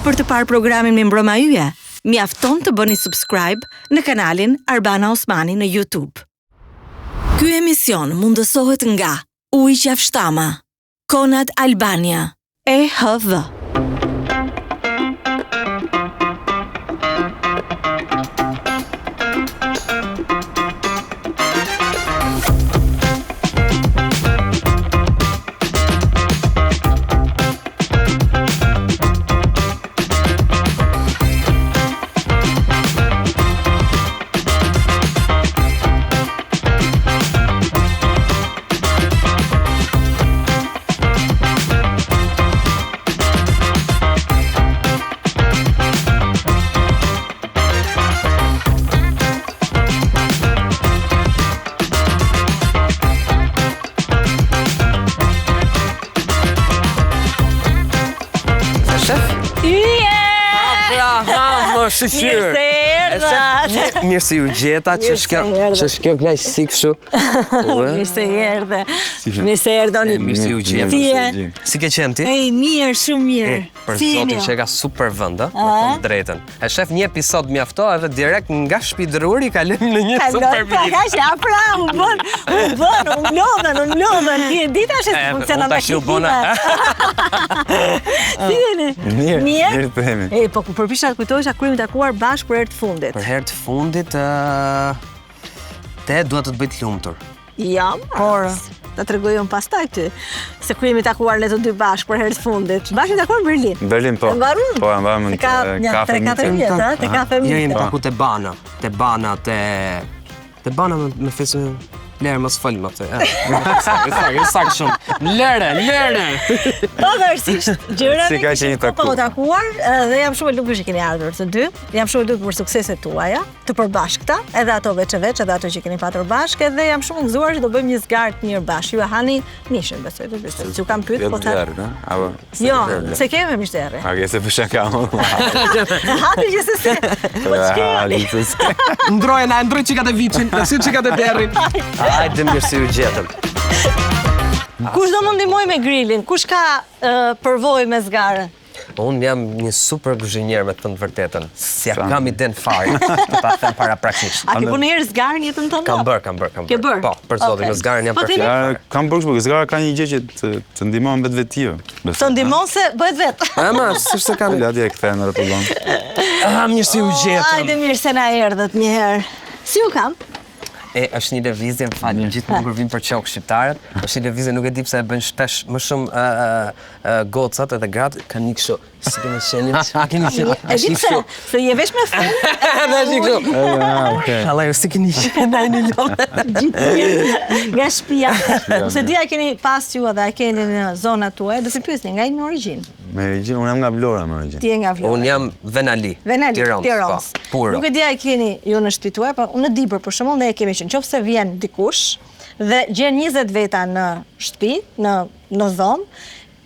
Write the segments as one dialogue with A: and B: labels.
A: Për të parë programin Mirëmbrëma Yje, mjafton të bëni subscribe në kanalin Arbana Osmani në YouTube. Ky emision mundësohet nga Uji Qafshtama, Conad Albania, EHV.
B: Shyqyr.
A: Mirë se erdhët.
B: Mirë se ju gjeta, që shkjo, që shkjo kënaqësi kështu.
A: Mirë se erdhe. Mirë se erdhe Oni.
B: Mirë se ju gjeta.
A: Si je?
B: Si ke qenë ti?
A: Ej, mirë, shumë mirë.
B: Për
A: Si
B: zotin
A: jeni?
B: që e ka super vend, ë, me thënë të drejtën. E shef një episod mjafto edhe direkt nga shpidruri kalojmë në një
A: Kaloj,
B: super
A: pra,
B: video.
A: kaq, ja pra, u bën, u bën, u mlodhën, u mlodhën. Ti e di tash se si
B: E,
A: funksionon
B: unë tash u bona.
A: Si jeni?
C: Mirë,
A: Mirë?
C: mirë të jemi.
A: Ej, po përpiqesha të kujtohesha kur jemi takuar bashkë për herë të fundit.
B: Për herë të fundit ë te dua të të bëj të lumtur.
A: Jo, por ta tregoj unë pastaj ty se kur jemi takuar ne të dy bashkë për herë të fundit. Bashkë jemi takuar në Berlin.
C: Në Berlin po.
A: E mban mend?
C: Po, e mban mend.
A: Se ka
C: e,
A: një
C: kafe
A: 3-4
C: Mice.
A: vjet, ë, te kafe
B: Jo,
A: Mice.
B: jemi taku te Bana, te Bana, te te Bana me, me fesë Lere, mos fol më të. Saktë, saktë, saktë shumë. Lere, lere.
A: Pavarësisht gjërave,
C: Si ka qenë
A: kishim kohë pa u
C: taku.
A: takuar dhe jam shumë e lumtur që keni ardhur të dy. Jam shumë e lumtur për sukseset tuaja të përbashkëta, edhe ato veç e veç, edhe ato që keni patur bashkë, edhe jam shumë e gëzuar që do bëjmë një zgarë të mirë bashkë. Ju e hani mishin, besoj, të besoj. Ju kam pyet,
C: Jo
A: po
C: të
A: tha.
C: derrit, ë? Apo se
A: Jo,
C: ke
A: se kemi mish derri.
C: A ke se për shaka më.
A: E hapi gjithsesi. Po ç'kemi?
B: Ndroje na, ndroj çikat e viçin, si çikat e derrit. Hajde mirë se ju gjetëm.
A: Kush do më ndihmoj me grillin? Kush ka ë, përvojë me zgarën?
B: Unë jam një super kuzhinier me të thënë të vërtetën. Si ja kam iden fare, të ta them para praktikisht.
A: A ke bërë ndonjëherë zgarë në jetën tënde?
B: Kam bërë, kam bërë, kam
A: Ke bërë?
B: Po, për zotin,
A: Okej.
B: me zgarën jam
A: Po
B: perfekt.
A: themi-
C: Ja, kam bërë kështu, zgara ka një gjë që të, të ndihmon vetvetiu. besoj,
A: Të ndihmon se bëhet vetë.
B: Ama, s'është se kam.
C: ë? Atje e kthen në rrotullon.
B: Ah, mirë se ju gjetëm.
A: Hajde mirë se na erdhët një herë. Si ju kam?
B: E, është një lëvizje, më fal, gjithmonë kur vijnë për qokë shqiptarët, është një lëvizje, nuk e di pse e bëjnë shpesh më shumë ë, ë, ë, gocat edhe gratë kanë një kështu. Si keni qenë? Si keni qenë?
A: E di pse? Se je vesh me fund.
B: Edhe është një kështu.
C: Ah, okay.
B: Alla, ju si keni qenë ai në lodhë.
A: Nga shtëpia. Ose di a keni pas ju edhe a keni në zonat tuaja, do si pyesni nga jeni në origjinë.
C: Me origjinë, unë jam nga Vlora me origjinë.
A: Ti je nga Vlora.
B: Unë jam Venali.
A: Venali,
B: Tironës,
A: Tironës.
B: Po, puro.
A: Nuk e di a e keni ju në shtëpi tuaj, po unë në Dibër për shembull ne e kemi që nëse vjen dikush dhe gjen 20 veta në shtëpi, në në dhomë,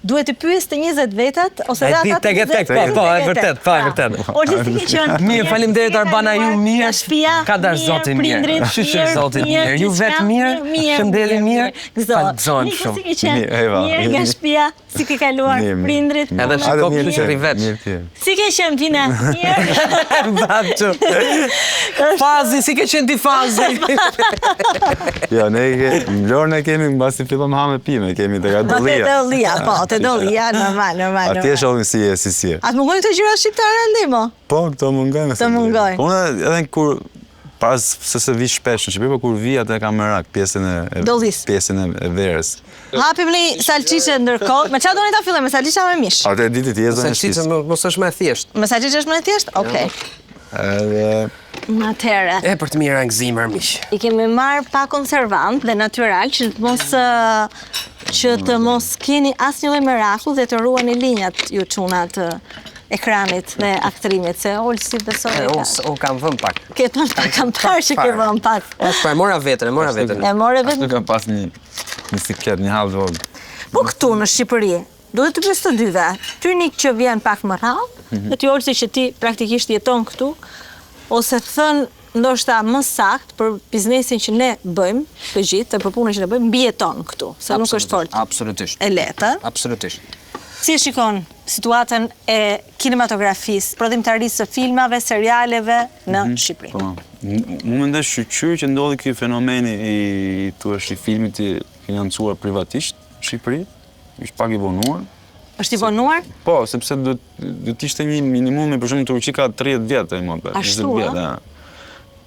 A: duhet të pyes të 20 vetat ose
B: E
A: edhe
B: di,
A: ata të
B: tek e
A: 20
B: tek, po, po, e vërtet, po, e vërtet.
A: Olti si ke qenë?
B: Mirë, faleminderit
A: Si ke
B: Arbana, ju
A: kaluar
B: mirë.
A: Nga shtëpia.
B: Ka dash Zoti mirë.
A: Prindrit,
B: Shyqyr Zotit mirë. Ju
A: gjithçka,
B: vetë mirë, shëndeti mirë.
A: Gëzohet.
B: Falëgzohem
A: Niko,
B: shumë.
A: Si ke qenë?
C: Mirë, Eva.
A: Mirë nga shtëpia, si ke kaluar
C: Mirë, mirë.
A: prindrit.
B: Edhe
C: Hajde,
B: shiko
C: mirë
B: kështu që
C: ti,
B: rri veç.
C: Mirë ti.
A: Si ke qenë Tina? Mirë.
B: Babçu. Fazi, si ke qenë ti Fazi?
C: Jo, ne ke, në Vlorë ne kemi mbasi fillon hamë pime, kemi tek
A: Po te
C: Dollia.
A: Dollia, po, te Dollia, normal, normal.
C: Atje
A: normal.
C: shohim si je, si si je.
A: A të mungojnë këto gjëra shqiptare ndimo?
C: Po, këto mungojnë. me
A: Të
C: thënë
A: mungojnë.
C: drejtën. Po unë edhe kur pas se se vi shpesh në Shqipëri, po kur vi atë e kam merak pjesën e, e
A: Dollis.
C: pjesën e, e verës.
A: Hapim një salciçe ndërkohë. Me çfarë doni ta fillojmë? Me salciçe apo me mish?
C: Atë e ditë ti je zonë e
B: Salciçe
C: shtëpisë.
B: mo- mos është më e thjeshtë.
A: Me salciçe është më e thjeshtë? Okej.
C: Edhe
A: Atëherë,
B: E për të mira gëzimër miq.
A: i kemi marr pa konservant dhe natyral që të mos ë, që të mos keni asnjë lloj meraku dhe të ruani linjat ju çunat ë, ekranit dhe aktrimit, se Olsi besoj
B: E,
A: e ka.
B: unë s- unë kam vënë pak.
A: Ke thënë pak, kam parë që ke
B: Fare.
A: vënë pak.
B: Pak pa e mora veten, e mora veten.
A: E more
C: ashtu
A: vetëm.
C: kam pas një një siklet, një hall vogël.
A: Po këtu në Shqipëri, duhet të pyes të dyve. Ty Nik që vjen pak më rrallë,
C: Mhm.
A: dhe ty Olsi që ti praktikisht jeton këtu, ose thën ndoshta më sakt për biznesin që ne bëjmë, të gjithë, dhe për punën që ne bëjmë, mbijeton këtu, se nuk është fort
B: Absolutisht.
A: e lehtë. ë?
B: Absolutisht.
A: Si e shikon situatën e kinematografisë, prodhimtarisë së filmave, serialeve në mhm. Shqipëri?
C: Po. Unë mendoj shyqyr që ndodhi ky fenomeni i thuash i filmit i financuar privatisht në Shqipëri, është pak i vonuar.
A: Është i vonuar?
C: Po, sepse do do të ishte një minimum, për shembull në Turqi ka 30 vjet ai muhabet, 20 vjet,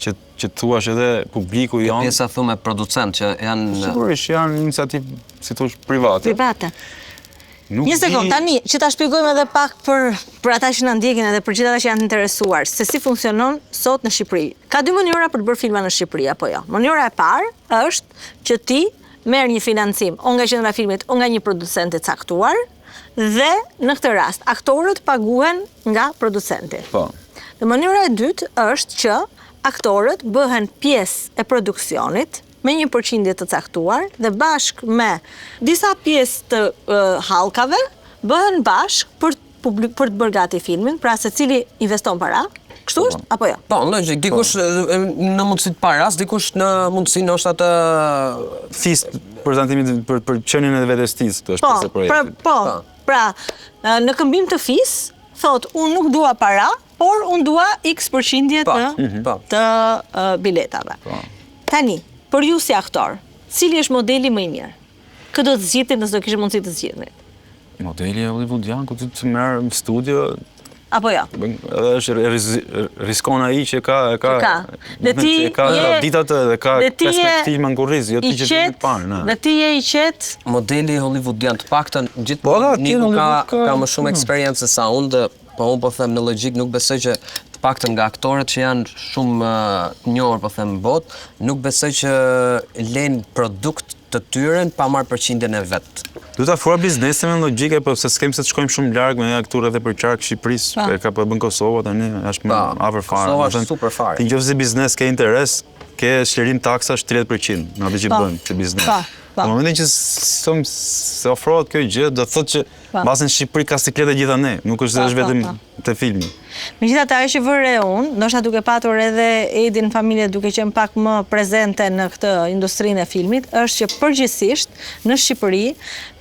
C: që që të thuash edhe publiku
B: jonë. Pjesa thu me producent që janë
C: Sigurisht janë iniciativë, si thosh, private.
A: Private. Nuk Një sekond, tani që ta shpjegojmë edhe pak për për ata që na ndjekin edhe për gjithë ata që janë të interesuar se si funksionon sot në Shqipëri. Ka dy mënyra për të bërë filma në Shqipëri apo jo. Mënyra e parë është që ti merr një financim o nga qendra e filmit o nga një producent i caktuar dhe në këtë rast aktorët paguhen nga producenti.
C: Po.
A: Dhe mënyra e dytë është që aktorët bëhen pjesë e produksionit me një përqindje të caktuar dhe bashkë me disa pjesë të hallkave bëhen bashkë për për të bërë gati filmin, pra secili investon para, kështu është apo jo?
B: Po, logjik, dikush po. në mundësi të paras, dikush në mundësi ndoshta të
C: fee-së prezantimit për për qenien e vetes tij, është
A: po, pjesë e projektit. Po, po, pra, në këmbim të fee-së, thotë unë nuk dua para, por unë dua X përqindje të mhm. po. të uh, biletave. Po. Tani, për ju si aktor, cili është modeli më i mirë? Kë do të zgjidhnit nëse do kishit mundësi të
C: zgjidhnit? Modeli hollywoodian, ku ti të merr në studio,
A: Apo jo?
C: Edhe është riskon ai që ka e ka.
A: Ka.
C: Dhe ti e ka traditat dhe ka 15 filma në kurriz, jo ti që të
A: parë, na. Dhe ti je i qetë.
B: Modeli hollywoodian të paktën gjithmonë po, Niku ka ka më shumë mm. eksperiencë se sa unë dhe po unë po them në logjikë nuk besoj që të paktën nga aktorët që janë shumë të njohur po them në botë, nuk besoj që lejnë produkt të tyren pa marrë përqindjen e
C: vet. Duhet afruar biznesin me logjike, po se s'kemi se të shkojmë shumë larg me këtu rreth e përqark Shqipërisë, po. e ka po e bën Kosova tani, është më afër
B: fare. Kosova është super fare.
C: Ti nëse biznes ke interes, ke çlirim taksash 30% në atë që bën si biznes. Po, po. Në momentin që se ofrohet kjo gjë, do të thotë që mbase në Shqipëri ka siklete gjithandej, nuk është se është vetëm te filmi.
A: Megjithatë ajo që vë re unë, ndoshta duke patur edhe Edin në familje duke qenë pak më prezente në këtë industrinë e filmit, është që përgjithësisht në Shqipëri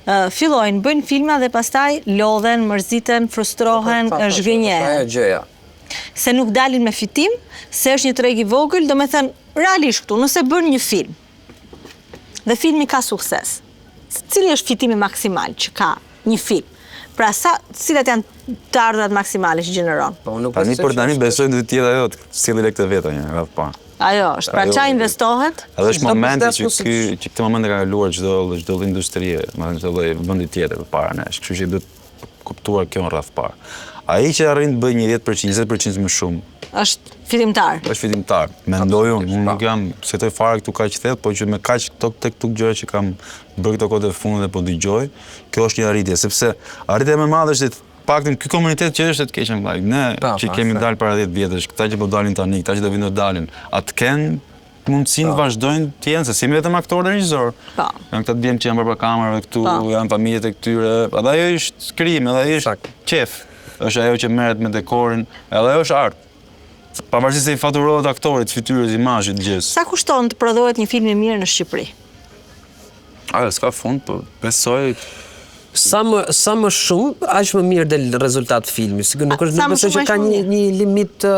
A: fillojnë, bëjnë filma dhe pastaj lodhen, mërziten, frustrohen, po, po, zhgënjehen.
B: Ajo gjëja.
A: Se nuk dalin me fitim, se është një treg i vogël, domethënë realisht këtu, nëse bën një film dhe filmi ka sukses, cili është fitimi maksimal që ka një film? Pra sa, cilat janë të ardhurat maksimale që
C: gjeneron? Po, nuk tani për tani besoj do të jetë ajo të sjellë lekët e veta një radhë
A: parë. Ajo është, pra ça investohet?
C: Edhe është momenti që ky që këtë moment e ka kaluar çdo çdo lloj industrie, domethënë çdo lloj vendi tjetër përpara nesh, kështu që duhet kuptuar kjo në radhë parë. Ai që arrin të bëjë një 10%, 20% më shumë,
A: është fitimtar.
C: Është fitimtar. Mendoj unë, unë nuk jam, s'jetoj fare këtu kaq thellë, po që me kaq këto tek tuk gjëra që kam bërë këto kohët e fundit dhe po dëgjoj, kjo është një arritje, sepse arritja më e madhe është të paktën ky komunitet që është të keqen vllai, ne pa, që kemi dalë para 10 vjetësh, këta që po dalin tani, këta që do vinë do dalin, a të kenë mundësinë të vazhdojnë të jenë, se s'jemi vetëm aktorë dhe regjizorë.
A: Po.
C: Janë këta djem që janë prapa kamerave këtu, po. janë familjet e këtyre, edhe ajo është krijim, edhe ajo është qejf. Është ajo që merret me dekorin, edhe ajo është art. Pavarësisht se i faturohet aktorit, fytyrës, imazhit,
A: gjës. Sa kushton të prodhohet një film i mirë në Shqipëri?
C: Ajo s'ka fund, po besoj
B: sa më sa më shumë, aq më mirë del rezultat filmi. Sikur nuk është nuk besoj që ka një një limit të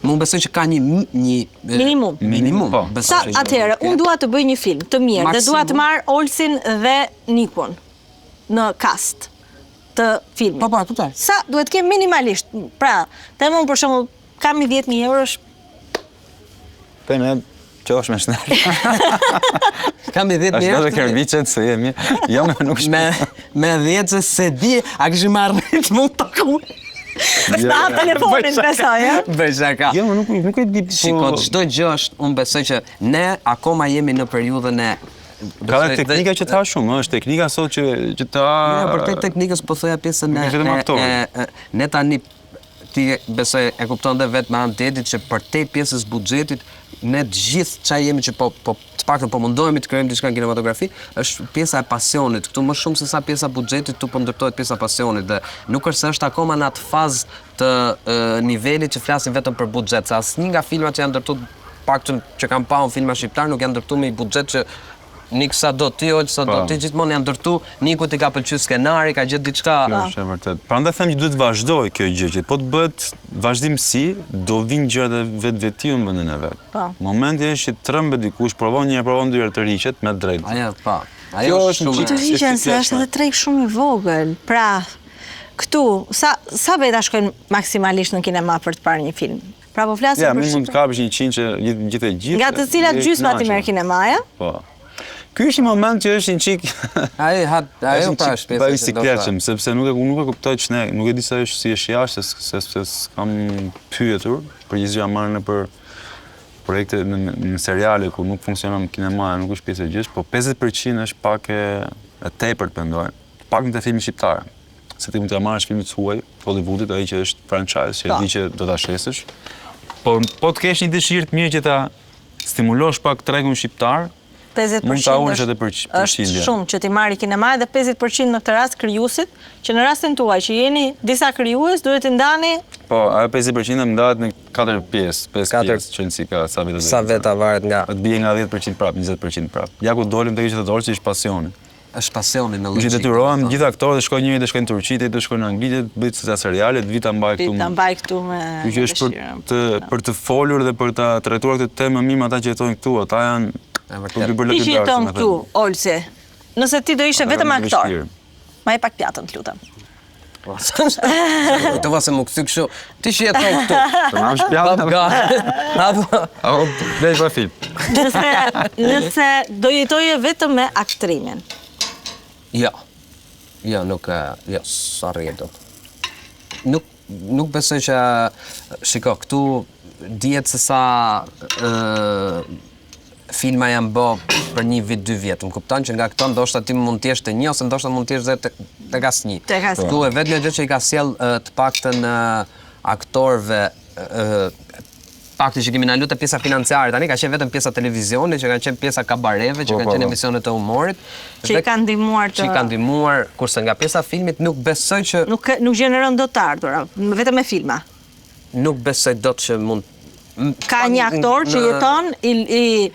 B: Unë besoj që ka një
A: një minimum.
B: Minimum.
C: Po.
A: Besoj. Sa atëherë, unë dua të bëj një film të mirë dhe dua të marr Olsin dhe Nikun në cast të filmit.
B: Po, po, kuptoj.
A: Sa duhet të kem minimalisht? Pra, them unë për shembull, kam një 10000 euro
C: Pe ne qosh me shner.
B: Kam i 10 mijë.
C: Është edhe kerviçet se jemi. Jo, më nuk
B: me me 10 se s'e di, a kishim arrit më të taku.
A: Jo, Ta hap telefonin, besoj,
B: ë? Bëj shaka.
C: Jo, nuk nuk e di.
B: Po- Shiko, çdo gjë është, unë besoj që ne akoma jemi në periudhën e
C: Ka dhe teknika që të ha shumë, është teknika sot që që
B: ta Jo, për te teknikës po thoja pjesën e e ne tani ti besoj e kupton dhe vetë me anë të Edit që përtej pjesës buxhetit ne të gjithë ça jemi që po po të paktën po mundohemi të krijojmë diçka në kinematografi, është pjesa e pasionit. Këtu më shumë se sa pjesa e buxhetit, këtu po ndërtohet pjesa e pasionit dhe nuk është se është akoma në atë fazë të e, nivelit që flasim vetëm për buxhet, se asnjë nga filmat që janë ndërtuar paktën që kam pa unë filma shqiptar nuk janë ndërtuar me një buxhet që Nik sa do ti, Ol sa do
C: Po.
B: ti, gjithmonë janë ndërtu, Nikut i ka pëlqy skenari, ka gjetë diçka.
C: Kjo është e vërtet. Prandaj them që duhet të vazhdojë kjo gjë, që po të bëhet vazhdimësi, do vinë gjërat e vetvetiu në vendin e vet.
A: Po.
C: Momenti është që trembet dikush, provon një herë, provon dy herë tërhiqet me drejtë.
B: Ajo, po. Ajo
C: Kjo
B: është
C: është
B: shumë.
C: një
A: Të
C: çik-
A: hiqen se është edhe treg shumë i vogël. Pra, këtu, sa, sa veta shkojnë maksimalisht në kinema për të parë një film? Pra po flasim
C: Ja,
A: për
C: mi mund të
A: Shqipëri.
C: kapësh një qind që gjithë gjithë e gjithë.
A: Nga të cilat
C: je
A: gjysma ti
C: kënaqur.
A: merr kinemaja.
C: Po. Ky është një moment që është një çik
B: Ai ha, ajo
C: është një
B: pra
C: çik
B: është pjesa
C: pa
B: që
C: i sikletshëm, sepse nuk e nuk e kuptoj ç'ne, nuk e di sa është si është jashtë, se se se s'kam pyetur, përgjithësisht jam marrë nëpër projekte në, në, në seriale ku nuk funksionon kinemaja, nuk është pjesë e gjës, po 50% është pak e, e tepërt mendoj. Pak në të filmi shqiptar. Se ti mund t'ja marrësh filmit huaj, Hollywoodit, ai që është franchise, që e
A: Po.
C: di që do ta shesësh. Po po të kesh një dëshirë të mirë që ta stimulosh pak tregun shqiptar,
A: 50%
C: Mund ta ulësh
A: është-
C: edhe për
A: Është
C: përqindje.
A: shumë që ti marri kinema dhe 50% në këtë rast krijuesit, që në rastin tuaj që jeni disa krijues, duhet t'i ndani
C: Po, ajo 50% më ndahet në 4 pjesë, 5
B: Katër-
C: pjesë, që në si ka sa veta.
B: Sa veta varet nga
C: Të bie nga 10% prap, 20% prap. Ja ku dolim tek që të dorë që është pasioni.
B: është pasioni me
C: Që
B: logjikë.
C: detyrohem gjithë aktorët të shkojnë njëri të shkojnë në Turqi, të shkojnë në Angli, të bëjë ca seriale, të vi ta mbaj
A: ti
C: këtu.
A: ta mbaj këtu me
C: Kështu që është për
A: dëshirën.
C: të për të folur dhe për ta trajtuar këtë temë më mirë me ata që jetojnë këtu, ata janë
B: E vërtet.
C: për të bërë
A: Ti
C: lekë
A: që jeton këtu, Olsi, nëse ti do ishe vetëm aktor, ma i pak pjatën, të lutem.
B: Kujtova se më kthy kështu. Ti që jeton këtu.
C: Të marrësh pjatën.
B: Bab ga. Apo
C: Apo vej pa film.
A: Nëse, nëse do jetoje vetëm me aktrimin.
B: Jo. Jo, nuk e, jo, s'arrihet dot. Nuk nuk besoj që shiko, këtu dihet se sa ë filma janë bë për një vit, dy vjet. Më kupton që nga këto ndoshta ti mund të jesh te një ose ndoshta mund të jesh dhe te, tek asnjë.
A: Tek asnjë.
B: Këtu e vetmja gjë që i ka sjell ë, të paktën ë, aktorëve ë, fakti që kemi nalu te pjesa financiare tani ka qenë vetëm pjesa televizionit, që ka qenë pjesa kabareve, që
C: Po,
B: kanë
C: po,
B: qenë
C: po.
B: emisionet e humorit.
A: Që i
B: dhe-
A: kanë ndihmuar të
B: që i kanë ndihmuar, kurse nga pjesa filmit nuk besoj që
A: nuk nuk gjeneron dot të ardhura, vetëm me filma.
B: nuk besoj dot që mund m-
A: Ka një aktor që
B: në-
A: jeton i i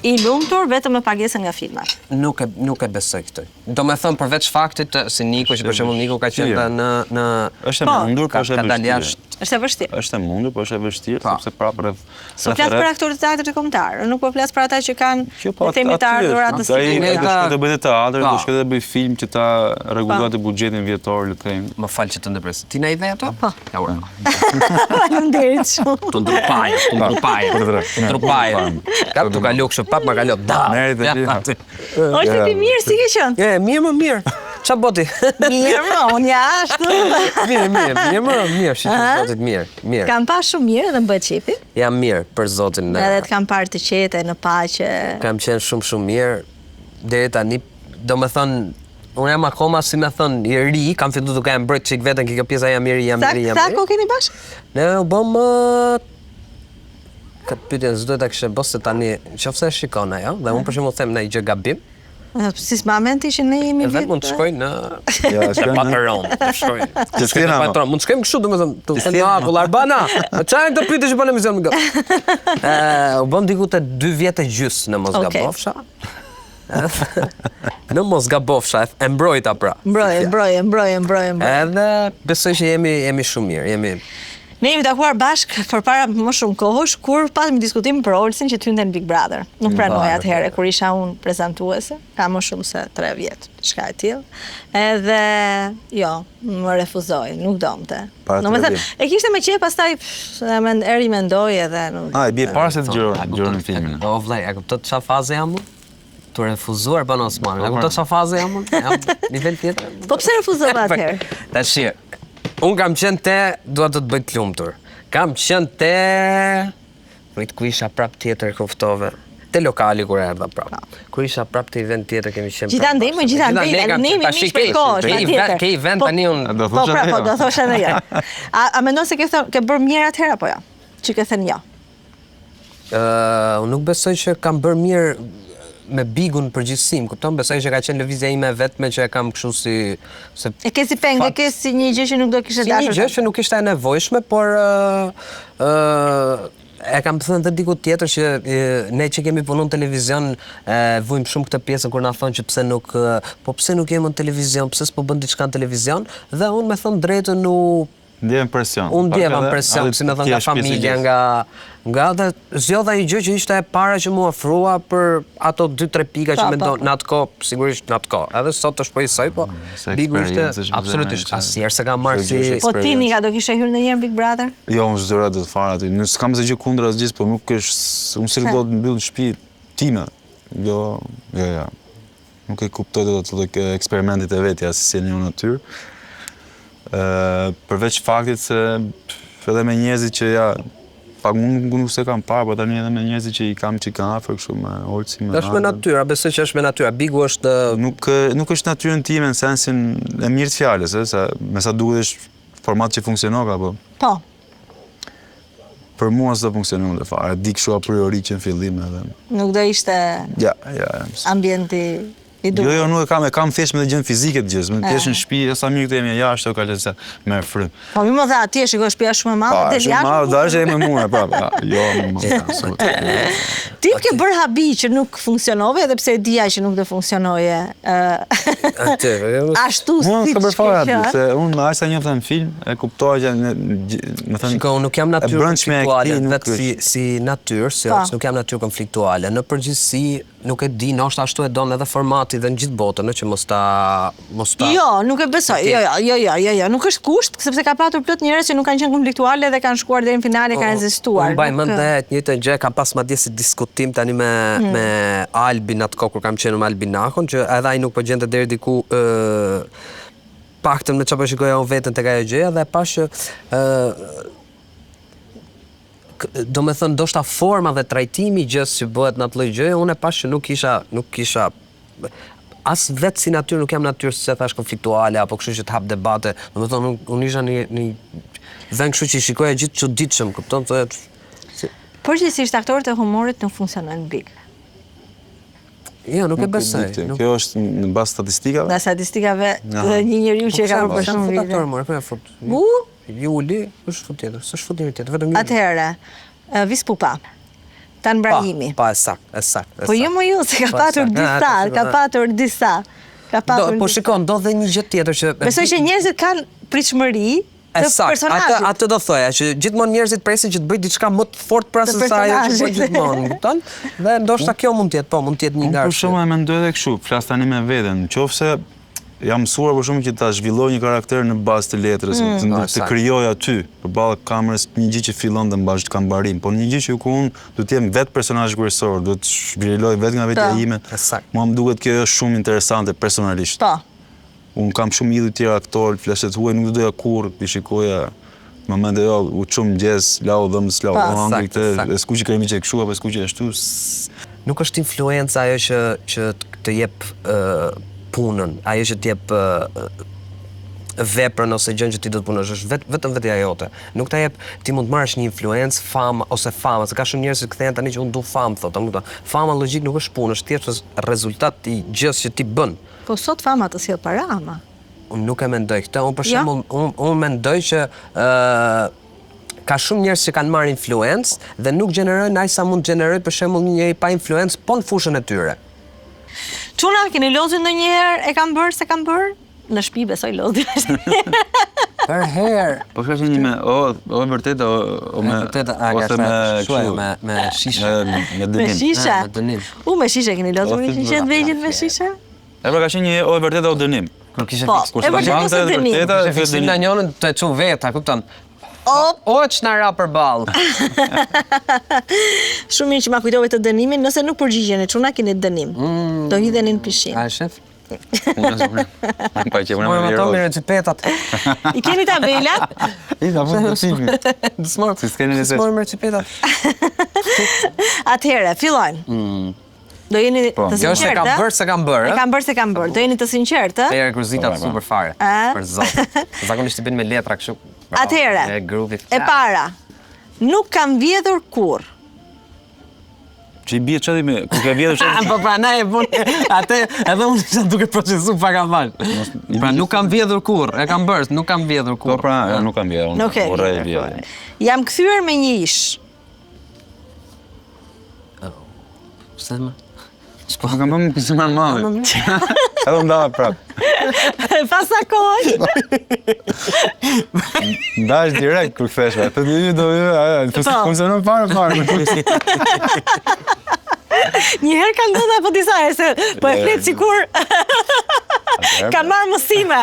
A: i lumtur vetëm me pagesën nga filmat.
B: Nuk e nuk e besoj këtë. Do me thënë përveç faktit të, si Niko, që për shembull Niko ka qenë
C: Vështirë.
B: në në
C: Është e
A: Po.
C: mundur, po
B: ka,
C: është e
B: ka dalë
C: vështirë.
B: jashtë.
A: Është e vështirë.
C: Është e mundur, po është e vështirë,
B: Pa.
C: sepse prapë rreth
A: Po flas për aktorët e teatrit kombëtar, nuk po flas për ata që kanë
C: Kjo po
A: le themi të ardhura të
C: Ai
A: sigurta.
C: do shkojë të bëjë teatr,
B: Pa.
C: do shkojë të bëjë film që ta rregullojë atë buxhetin vjetor, le të themi.
B: Më fal që të ndërpres. Ti na i dhe ato?
A: Po.
B: Ja ura.
A: Faleminderit shumë.
B: Të ndërpaj, të ndërpaj.
C: Po, të
B: Të ndërpaj. Ka tu kalu kështu pap ma kalo. Da.
C: Merrit e
B: Ja,
C: ti.
B: aty.
A: Ose ti mirë si ke qenë?
B: E, mirë më mirë. Qa boti?
A: Mirë, më, unë ja ashtu.
B: mirë, mirë, mirë, më mirë, shqipë zotit, mirë, mirë.
A: Kam pa shumë mirë dhe më bëhet qefi.
B: Jam mirë, për zotin.
A: Edhe të kam parë të qetë në paqe.
B: Kam qenë shumë shumë mirë deri tani, do me thënë, unë jam akoma si me thënë i ri, kam fillu duke e mbrojt çik veten ke kjo pjesa jam i ri, jam
A: Sa
B: i ri, jam
A: sa
B: i ri.
A: kohë keni bashkë?
B: Ne u bëm ë, këtë pyetjen s'duhet ta kishe bërë se tani nëse e shikon ajo dhe unë për shembull them ndonjë gjë gabim,
A: Si s'ma mend ti që ne jemi
B: edhe mund të shkoj në
C: Ja,
B: në
C: shkojnë në-
B: patron, të shkoj.
C: Të
B: Të shkoj në
C: s'kena, ma.
B: patron, mund të shkojmë kështu domethënë, të them
C: s'kena,
B: na akull Arbana. Çfarë janë këto pyetje që bën emision më gë? Ë, u bëm diku te 2 vjet e gjys në mos
A: Okej.
B: gabofsha. Në mos gabofsha, e mbrojta pra.
A: Mbroje, mbroje, mbroje, mbroje, mbroje.
B: Edhe besoj që jemi jemi shumë mirë, jemi
A: Ne jemi takuar bashk përpara më shumë kohësh kur patëm diskutim për Olsin që të hynte në Big Brother. Nuk pranoi
B: Mbarë.
A: atëherë kur isha unë prezantuese, ka më shumë se 3 vjet, diçka e tillë. Edhe jo, më refuzoi, nuk donte.
C: Para tre
A: Domethënë,
C: vjet.
A: e kishte me qejf, pastaj pff, e mend e rimendoi edhe nuk.
C: A, i bie para se të
B: A
C: xhiron,
B: kupton-
C: xhironin filmin.
B: O vllai, a kupton çfarë faze jam unë? Tu refuzuar Bano Osmanin. A
C: Po,
B: kupton çfarë faze jam unë? Jam nivel tjetër.
A: Po pse refuzova atëherë?
B: Tash, unë kam qenë te, dua të të bëj të lumtur. Kam qenë te Prit ku isha prap tjetër kuftove. Te lokali kur erdha prap. Kur isha prap te event tjetër kemi qenë. prap
A: Gjithandej,
B: bashkë.
A: më gjithandej,
B: kam
A: ne
B: qenë.
A: jemi
B: Tash,
A: miq prej
B: ke-
A: kohësh,
B: Ke
A: patjetër.
B: event, ke event
A: Po-
B: tani unë
C: Do
A: Po
C: thosha
A: pra,
C: edhe
A: po
C: jo.
A: do thosha edhe jo. A, a mendon se ke thënë ke bërë mirë atëherë apo jo? Që ke thënë jo.
B: Ë, unë nuk besoj që kam bërë mirë me Bigun përgjithësi, më kupton? Besoj që ka qenë lëvizja ime e vetme që e kam kështu si se
A: E ke si peng, e
B: Fat-
A: ke si një gjë që nuk do kishe
B: si një
A: dashur.
B: gjë që nuk ishte e nevojshme, por ë ë. E kam thënë dhe diku tjetër që e, ne që kemi punu në televizion e vujmë shumë këtë pjesën kur na thonë që pse nuk po pse nuk jemi në televizion, pse s'po bën diçka në televizion dhe unë me thënë drejtën u
C: Ndjeve presion.
B: Unë ndjeva presion, si me thënë nga familja, nga nga dhe zgjodha një gjë që ishte e para që m'u ofrua për ato 2-3 pika që mendon në atë kohë, sigurisht në atë kohë. Edhe sot është po njësoj, po mm, Bigu ishte absolutisht asnjëherë s'e kam marrë
A: si Po ti Nika do kishe hyrë ndonjëherë në Big Brother?
C: Jo, unë s'doja dot fare aty. Nuk s'kam asgjë kundër asgjë, po nuk është, unë s'rri dot mbyll në shtëpi time. Jo, jo, jo. Nuk e kuptoj dot atë lloj eksperimentit e vetja si si një natyrë. Ë përveç faktit se edhe me njerëzit që ja pak unë nuk, nuk se kam parë, po tani edhe me njerëzit që i kam që kanë afër kështu me Olsi
B: me. Është me natyra, besoj që është me natyra. Bigu është
C: nuk nuk është natyrën time në sensin e mirë të fjalës, ë, se me sa duket është format që funksionon apo.
A: Po.
C: Për mua s'do funksiononte fare, di kështu a priori që në fillim
A: edhe. Nuk do ishte
C: Ja, ja,
A: ja. ambienti i duhur.
C: Jo, jo, nuk e kam, e kam thjesht me gjën fizike të gjës, me të jesh në shtëpi, jo sa mirë këtu jemi jashtë, o ka se merr
A: frymë. Po mi më tha, ti e shikoj shtëpia shumë e madhe,
C: po, del jashtë. Shumë madhe, dash me mua prapë. Jo, më
A: më. Ti ke bërë habi që nuk funksionove edhe pse e dija që nuk do funksionoje. Ë. Ashtu
C: si. Unë s'kam bërë fare habi, se unë me aq sa njoh në film, e kuptoj që
B: me thënë Shiko, unë nuk jam natyrë konfliktuale, vetë si si natyrë, si po. nuk jam natyrë konfliktuale. Në përgjithësi nuk e di, ndoshta ashtu e don edhe formati dhe në gjithë botën, ë, që mos ta
A: mos ta Jo, nuk e besoj. Jo, jo, jo, jo, jo, jo, nuk është kusht, sepse ka patur plot njerëz që nuk kanë qenë konfliktuale dhe kanë shkuar deri në finale, kanë rezistuar.
B: Unë mbaj mend dhe të njëjtën gjë, kam pas madje si diskutim tani me hmm. me Albin atë kohë kur kam qenë me Albin Nakon, që edhe ai nuk po gjente deri diku ë paktën me çfarë po shikoja unë veten tek ajo gjëja dhe e pashë që ë do me thënë, ndoshta forma dhe trajtimi i gjësë që bëhet në atë lloj gjëje, unë e pashë që nuk isha, nuk isha as vetë si natyrë nuk jam natyrë siç e thashë konfliktuale apo kështu që të hap debate. Do me thënë, unë, unë isha në një vend kështu që i shikoja gjithë çuditshëm, kupton, thoja
A: si... Përgjithësisht aktorët e humorit nuk funksionojnë
B: Big. Jo, nuk e besoj.
C: Nuk... Kjo është në bazë statistikave?
A: Në statistikave dhe një njeriu që e ka bërë për
B: shumë vite. Po, aktor, po e fut.
A: Bu?
B: Juli, është fut tjetër, s'është fut njeri tjetër, vetëm Juli.
A: Atëherë, Vis Pupa. Tan
B: Brahimi. Pa, pa, e saktë, e
A: saktë, e Po jo mo jo, se ka po, patur disa, ka patur disa.
B: Ka patur. Po shiko, ndodh dhe një gjë tjetër
A: që Besoj që njerëzit kanë pritshmëri të
B: personazhit. Atë atë do thoja që gjithmonë njerëzit presin që të bëj diçka më të fortë pra se sa ajo që bën gjithmonë, kupton? Dhe ndoshta kjo mund të jetë, po, mund të jetë një
C: nga. Unë për shembull e mendoj edhe kështu, flas tani me veten, nëse jam mësuar për shembull që ta zhvilloj një karakter në bazë të letrës, mm. të, të, të krijoj aty përballë kamerës një gjë që fillon dhe mbash ka mbarim, por një gjë që ku unë do të jem vetë personazhi kryesor, do të zhvilloj vetë nga vetja po. ime. Mua më duket kjo është shumë interesante personalisht.
A: Po.
C: Unë kam shumë idhuj tjerë aktorë, flas të huaj, nuk do doja kurrë t'i shikoja në momente jo, u çu në mëngjes, lau dhëmbët, s'lau, po hëngri këtë, e skuqi kremiqe kështu apo e skuqi ashtu.
B: Nuk është influenca ajo që që të jep punën, ajo që të jep veprën ose gjën që ti do të punosh, është vet, vetëm vetja jote. Nuk ta jep, ti mund të marrësh një influencë, famë ose fama, se ka shumë njerëz që kthehen tani që unë du famë, thotë, nuk do. Fama logjik nuk është punë, është thjesht rezultat i gjësë që ti bën.
A: Po sot fama të sjell para ama.
B: Unë nuk e mendoj këtë. Unë për jo? shembull, unë unë mendoj që ë ka shumë njerëz që kanë marrë influencë dhe nuk gjenerojnë aq sa mund të gjenerojë për shembull një njeri pa influencë po në fushën e tyre.
A: Çuna, keni lozur ndonjëherë e kam bërë, s'e kam bërë? Në shtëpi besoj lozin.
B: Për herë.
C: Po ka qenë një me o o e vërtetë o, o me
B: vërtetë a ose me kështu me me shishe.
C: Me me dënim.
A: Me shishe.
B: Me dënim.
A: U me shishe keni lozur me shishe të vegjël me shishe?
C: E pra ka qenë një o e vërtetë o dënim.
B: Kur kishe po,
A: fiks, kur e vërtetë ose
B: dënim. Kishe fiksim në njënën të çu vetë, a kupton? O, o ç'na ra përballë.
A: Shumë mirë që ma kujtove të dënimin, nëse nuk përgjigjeni çuna keni dënim. Mm. Do hidheni në pishinë.
B: A e shef?
C: Unë s'e unë. Pa që unë
B: më ato me reçipetat.
A: I keni tabelat?
C: I ta fut në
B: filmi. S'mor.
C: Si s'keni
B: në S'mor me recipetat.
A: Atëherë, fillojmë. Mm. Do jeni po. të
B: sinqertë. Jo, e kam bërë, s'e kam bërë.
A: E kam bërë, s'e kam bërë. Do jeni të sinqertë?
B: Te rekuzitat po, po. super fare. Për zot. Zakonisht i bën me letra kështu.
A: Atëherë.
B: E grupit.
A: E para. Nuk kam vjedhur kurrë.
C: Që i bie çati me, ku ke vjedhur
B: çati? Po prandaj e bën. Atë edhe unë isha duke procesuar pak a pak. Pra nuk kam vjedhur kurrë, e kam bërë, nuk kam vjedhur
C: kurrë. Po pra, nuk kam vjedhur, unë urrej vjedhjen.
A: Jam kthyer me një ish.
B: Pse më?
C: Po kam bërë më pse më madhe. Edhe ndava prap.
A: Pas sa kohë?
C: Ndash direkt kur kthesh. Po ti do ju, po si po. funksionon fare fare.
A: Një herë ka ndodhur apo disa herë se po e flet sikur ka marrë mësime.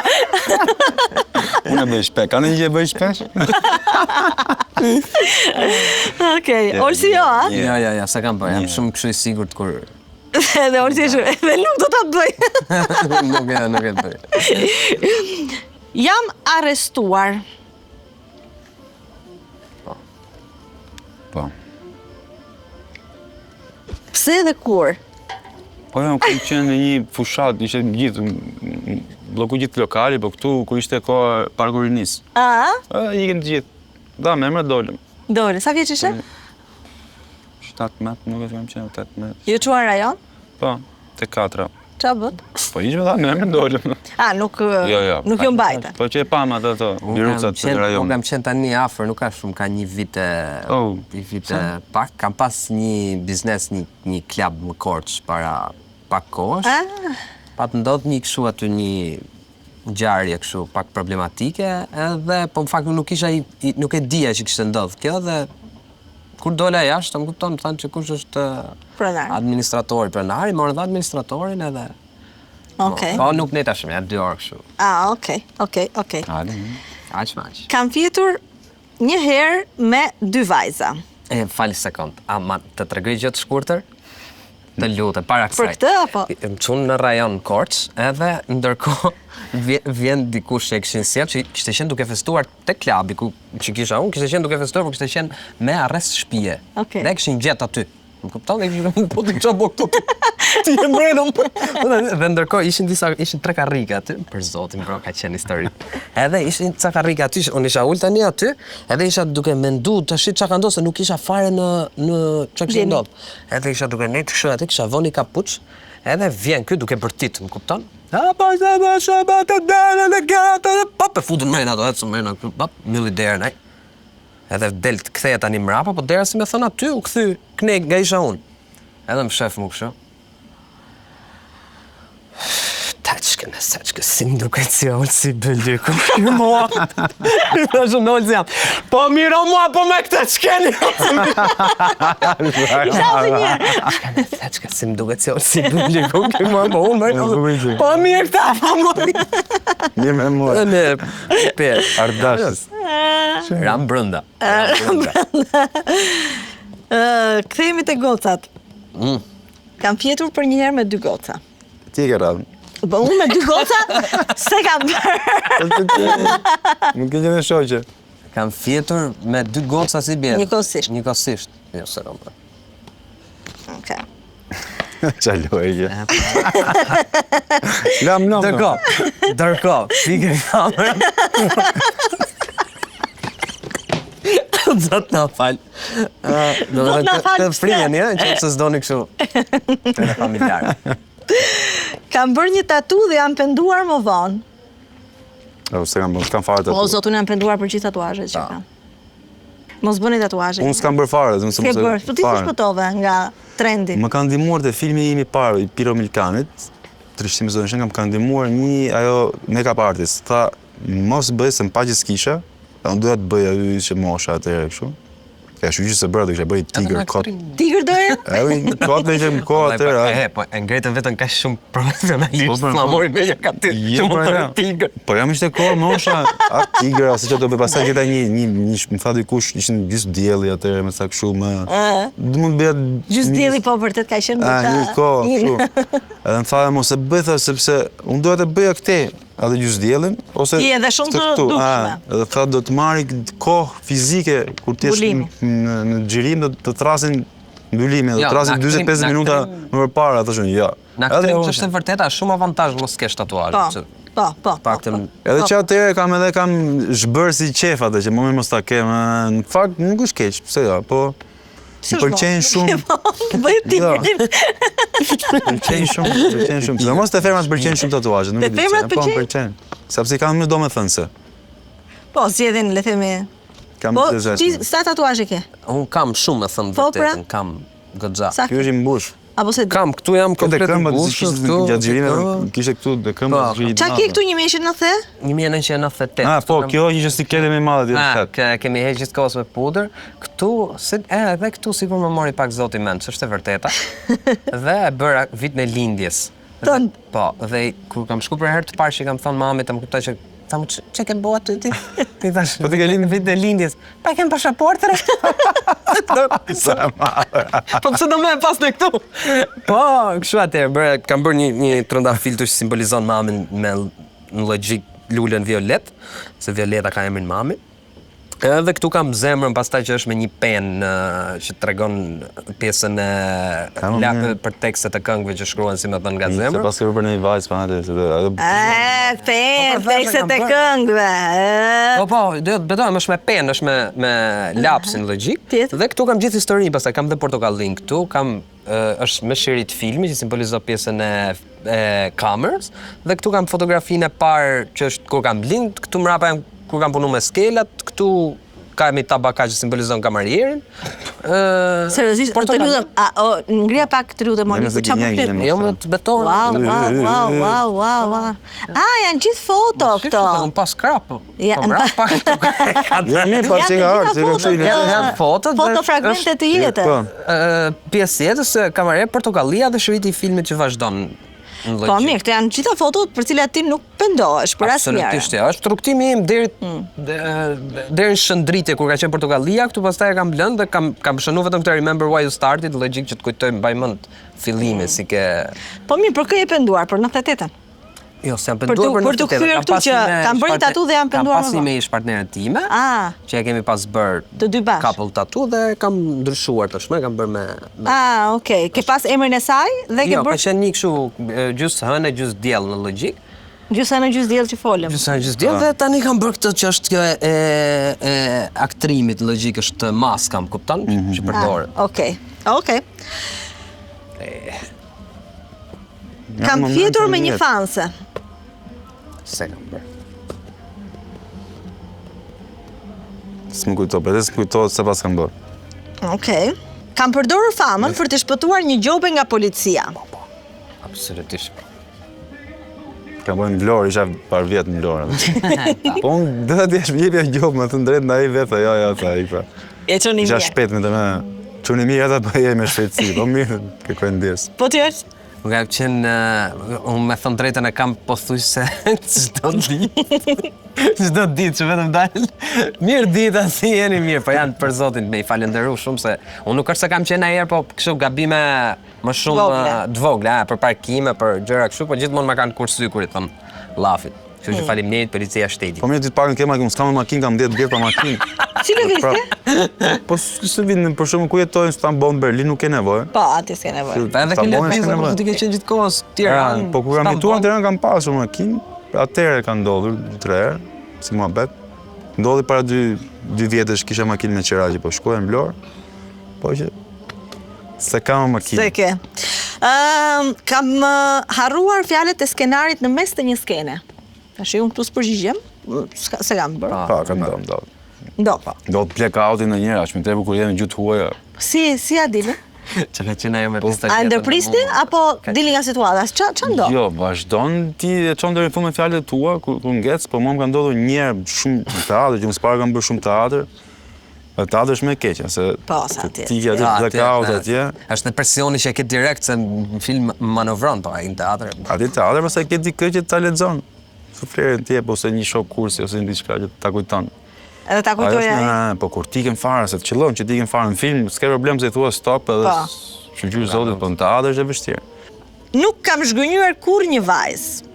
C: Unë e bëj shpesh. Ka ndonjë gjë e bëj shpesh?
A: Okej, Olsi jo, a?
B: Jo, jo, jo, s'e kam bërë. Jam shumë kështu i sigurt kur
A: Edhe Olsi është, edhe nuk do ta bëj.
B: nuk e nuk e bëj.
A: Jam arrestuar.
C: Po. Po.
A: Pse dhe kur?
C: Po jo, kam qenë në një fushatë, ishte gjithë, blloku gjithë lokali, po këtu ku ishte koha e Parku Rinisë.
A: A?
C: A, ikën të gjithë. Da, me emra dolëm.
A: Dole, sa vjeç ishe?
C: 17, nuk e kam qenë 18.
A: Ju çuan rajon?
C: Po, te katra.
A: Ça bëtë?
C: Po ishme dha, me emra dolëm.
A: A, nuk,
C: Jo, jo.
A: nuk ju mbajtën.
C: Po që e pamë ato ato, birucat të
B: Unë
C: rajonit.
B: kam qenë tani afër, nuk ka shumë, ka një vit e
C: Oh,
B: një vit e pak. Kam pas një biznes, një një klub në Korçë para pak kohësh.
A: Ah.
B: Pat ndodh një kështu aty një ngjarje kështu pak problematike, edhe po në fakt unë nuk isha i, i, nuk e dija që kishte ndodh kjo dhe kur dola jashtë, më kupton, më thanë që kush është
A: Pronar.
B: administratori, pronari, morën dhe administratorin edhe.
A: Okej.
B: Po nuk nejta shumë, ja dy orë kështu.
A: Ah, okej, okej, okej.
C: Hajde.
B: Aq më aq.
A: Kam fjetur një herë me dy vajza.
B: E, fal sekond, ama të tregoj gjë të shkurtër? Të lutem, para kësaj.
A: Për këtë apo?
B: Më çuan në rajon Korçë, edhe ndërkohë vjen, vjen dikush që e kishin sjellë që kishte qenë duke festuar te klabi ku që kisha unë, kishte qenë duke festuar, por kishte qenë me arrest shtëpie.
A: Okej.
B: Dhe e kishin gjetë aty. Më kupton? Dhe kishin po ti çfarë bë këtu? Ti je mbrenda. Dhe ndërkohë ishin disa ishin tre karrike aty, për zotin bro, ka qenë histori. Edhe ishin ca karrike aty, unë isha ul tani aty, edhe isha duke mendu tash çka ka ndodhur se nuk isha fare në në çka kishte
A: Gjeni.
B: ndodhur. Edhe isha duke nejt kështu aty, kisha vënë një kapuç, edhe vjen ky duke bërtit, më kupton? A po se po se po të dalë në gatë, pap e futën mrena ato, ecën mrena këtu, pap mbylli derën ai. Edhe del të kthehet tani mbrapa, po dera si me thënë aty u kthy knej nga isha unë. Edhe më shef mu kështu. Taçkën e saçkën, si më duket si Olsi Bylyku. Mua. I thashë unë Olsi jam. Po miro mua, po me këtë ç'keni.
A: Isha edhe një herë.
B: Taçkën e saçkën, si më duket si Olsi Bylyku. Mua, po unë,
C: Po,
B: po mirë këta, po mua.
C: Mirë me mua.
B: Në pe.
C: Ardashës.
B: Ram brenda. Ram brenda.
A: Ë, kthehemi te gocat.
B: Mm.
A: Kam fjetur për një herë me dy goca.
C: Ti e ke radhën.
A: Po unë me dy goca s'e kam bërë.
C: Nuk ke qenë shoqe.
B: Kam fjetur me dy goca si bie.
A: Njëkohësisht.
B: Njëkohësisht. Jo, s'e kam bërë.
A: Okej.
C: Ça loje që. Lam, lam.
B: Dërko, dërko, fike kamerën. Zot na fal. Do
A: Zot na fal,
B: Të
A: pse?
B: frijeni, ë, nëse s'doni kështu. Të familjar.
A: Kam bërë një tatu dhe jam penduar më vonë.
C: Jo, s'e kam bërë, s'kam fare tatu.
A: O zot, unë jam penduar për gjithë tatuazhet që kam. Mos bëni tatuazhe.
C: Unë s'kam bërë fare, unë
A: S'ke bërë. Po ti si shpëtove nga trendi?
C: Më ka ndihmuar te filmi im i parë i Piro Milkanit, Trishtim e Zonë Shën, më ka ndihmuar një ajo make-up artist. Tha, mos bëj se më pa që s'kisha, dhe unë doja të bëja ajo ishte mosha atëherë kështu. Ja, shyqyr që s'e bëra, do kisha bërë tigër kot.
A: Tigër doje?
C: Edhe një kot me që më kohë atëherë.
B: E, po e ngritën vetën kaq shumë profesionalisht.
C: Po, po, po.
B: Flamuri me një ka ty, që më
C: pra,
B: thërë
C: ja.
B: tigër.
C: Po jam ishte kohë mosha, a tigër, a se që do bëj pastaj gjeta një një një më tha dikush ishin gjysmë dielli atëherë me sa kështu më. Do mund të bëja
A: Gjysmë dielli po vërtet ka qenë
C: A,
A: goxha.
C: një kohë kështu. Edhe më tha mos e bëj tha sepse unë doja të bëja këte atë gjysmë diellin ose
A: Ti edhe shumë
C: këtë
A: të
C: këtu.
A: dukshme.
C: A, edhe tha do të marri kohë fizike kur ti jesh
A: Mbulimi.
C: në në xhirim do të trasin mbylimin, do
B: Jo,
C: të trasin
B: në aktrim-
C: 45
B: në
C: minuta
B: aktrim-
C: më përpara, thashë unë, jo.
B: Në
C: Edhe
B: aktrim
C: unë-
B: që është e vërteta, është shumë avantazh mos kesh tatuazhe.
A: Po,
B: që
A: po, po. po,
B: Paktën
A: po.
C: Edhe që atëherë kam edhe kam zhbërë si qef atë që më mirë mos ta kem. ë, Në fakt nuk është keq, pse jo, po
A: Pse
C: më
A: është
C: pëlqejnë
A: vonë?
C: shumë,
A: Bëj
C: Jo.
A: tigrin.
C: pëlqejnë shumë, pëlqejnë shumë. Sidomos te femrat pëlqejnë shumë tatuazhet, nuk
A: Te
C: e di. pse,
A: femrat
C: Po, më
A: pëlqejnë?
C: pëlqejnë. Sepse i kanë më domethënëse.
A: Po, zgjedhin, le themi.
C: Kam
A: Po,
C: të
A: ti sa tatuazhe ke?
B: Unë kam shumë me thënë
A: Po, pra.
B: vërtetën, kam goxha.
A: Sa
C: Ky është i mbush.
A: Apo s'e di?
B: Kam, këtu jam
C: komplet i mbushur, këtu. Gjatë xhirimeve kishte këtu dhe këmbë po.
A: xhirimeve. Ça ke këtu 1990?
B: 1998.
C: Ah, po, kjo ishte si kete më e madhe ti
B: ah, Ke kemi heq gjithë kohës me pudër. Këtu, si, e, edhe këtu sikur më mori pak zoti mend, ç'është e vërteta. dhe e bëra vitin e lindjes.
A: Tënd.
B: Po, dhe kur kam shku për herë të parë që i kam thënë mamit, më kuptoj që tha mu ç'e ke bo aty ti? Ti thash,
C: po ti ke lind
B: vitin e lindjes. Pa kem pasaportën.
C: Sa e
B: madhe. Po pse do më pas në këtu? Po, kështu atëherë, bëra kam bërë një një trëndafil që simbolizon mamin me në logjik lulen violet, se Violeta ka emrin mami. Edhe këtu kam zemrën pastaj që është me një penë që tregon pjesën e la, për tekstet e këngëve që shkruan si me thënë nga
C: zemra. Se paske bërë për një vajzë pa atë se
A: ajo. E, penë, po, tekstet e këngëve.
B: Po po, do të betohem është me penë, është me me lapsin logjik. Dhe këtu kam gjithë historinë, pastaj kam dhe portokallin këtu, kam është me shirit filmi që simbolizon pjesën e e kamerës dhe këtu kam fotografinë e parë që është kur kam lind, këtu mrapa jam kur kam punu me skelat, këtu kam një tabaka që simbolizon kamarierin.
A: Ë Seriozisht, të lutem, a o ngrija pak të lutem Moni,
C: çfarë po flet?
B: Jo, më të betohem.
A: Wow, wow, wow, wow, wow, wow. A janë gjithë foto këto.
B: Kam pas krap.
A: Ja,
B: po mbrapa pak
C: këtu. Ja, mirë, pa që nga ardhë, që
B: ka Janë fotot.
A: Foto fragmente të jetës.
C: Po.
B: Pjesë e jetës, kamarier portokallia dhe shiriti i filmit që vazhdon.
A: Po mirë, këto janë gjitha fotot për cilat ti nuk pendohesh për
B: asnjëherë. Absolutisht, ja. Është rrugëtimi im deri mm. deri në shëndritje kur ka qenë portokallia, këtu pastaj e kam lënë dhe kam kam shënuar vetëm këtë remember why you started, logjik që të kujtoj mbaj mend fillimin mm. si ke
A: Po mirë, për kë je penduar për 98-ën?
B: Jo, s'jam penduar
A: për, për të kthyer këtu që kam bërë një tatu dhe jam penduar
B: më vonë. Kam pas një me ish partneren time,
A: ah.
B: që e kemi pas bërë
A: të dy bashkë.
B: Couple tattoo dhe kam ndryshuar tashmë, kam bërë me,
A: me Ah, okay. Ke pas emrin e saj dhe ke
B: jo, bërë Jo, ka qenë një kështu gjysë hënë, gjysë diell në logjik.
A: Gjysë hënë, gjysë diell që folëm.
B: Gjysë hënë, gjysë diell dhe tani kam bërë këtë që është kjo e e, e aktrimit në logjik është maska, më kupton, mm -hmm. që
A: përdoret. Ah, okay. Okay. Kam fjetur me një
B: fanse. S'e kam bërë.
C: S'më kujto, për dhe s'më kujtohet se pas kam
A: bërë. Okej. Kam përdorur famën për të shpëtuar një gjobe nga policia.
B: Po, po. Absolutisht.
C: Kam bërë në Vlorë, isha par vjet në Vlorë. po unë dhe ta djesh, më jepja gjobë, me thënë drejt, ndaj vetë, jo, jo, tha, i pra.
A: E çuni
C: mirë. Isha shpejt me të me, çuni mirë ata po je me shpejtësi, po mirë, kërkoj
A: ndjesë. Po ti është?
B: Nuk ka qenë, unë me thënë drejtën e kam pothuajse çdo ditë. Çdo ditë që vetëm dalë. Mirë dita, si jeni mirë, po janë për zotin me i falenderu shumë se unë nuk është se kam qenë ndonjëherë, po kështu gabime më shumë të vogla, për parkime, për gjëra kështu, po gjithmonë ma kanë kursy kur i thon llafit. Kështu që mm. faleminderit policia e
C: shtetit. Po mirë ti të paktën ke makinë, s'kam makinë, kam 10 vjet pa makinë.
A: Si lëviz
C: ti? Po s'e vin për shembull ku jetojnë, Stamboll, Berlin nuk ke
A: nevojë. Po, aty s'ke nevojë.
B: Po edhe ke lëviz, po ti ke qenë gjithë kohës
C: në Tiranë. Po kur kam jetuar në Tiranë kam pasur makinë, atëherë ka ndodhur dy tre herë, si muhabet. Ndodhi para dy dy vjetësh kisha makinë me qira që po shkoja në Vlorë. Po që S'e kam
A: makinë. S'e ke. Ëm kam harruar fjalët e skenarit në mes të një skene. Tash unë këtu s'përgjigjem, s'e kam
C: bërë. Po, ka ndodhur,
A: ndodh. Ndodh.
C: Po. Ndodh blackout-i ndonjëherë, aq më tepër kur jemi në gjuhë të
A: huaja. Si si ia dilni?
B: Çka ka qenë ajo me
A: po. pistoletën? A ndërprisni apo dilni nga situata? Ça ça ndodh?
C: Jo, vazhdon ti e çon deri në fund me fjalët e tua kur kur ngec, po mua më ka ndodhur një herë shumë në teatër, që unë s'para kam bërë shumë teatër. Në teatër është më e keqja, se
A: po, sa atje.
C: Ti ke aty blackout atje.
B: Është në presioni që e ke direkt se në film manovron, po ai në
C: teatër. Aty në teatër pastaj ke dikë që ta lexon. Suflerin të jep ose një shok kursi ose një diçka që ta
A: kujton. Edhe ta kujtoj
C: ai. Po kur t'iken fare, se të qëllon që t'iken fare në film, s'ke problem se i thua stop edhe po. Shyqyr Zotit, po në teatër është e vështirë.
A: Nuk kam zhgënjyer kurrë një vajzë.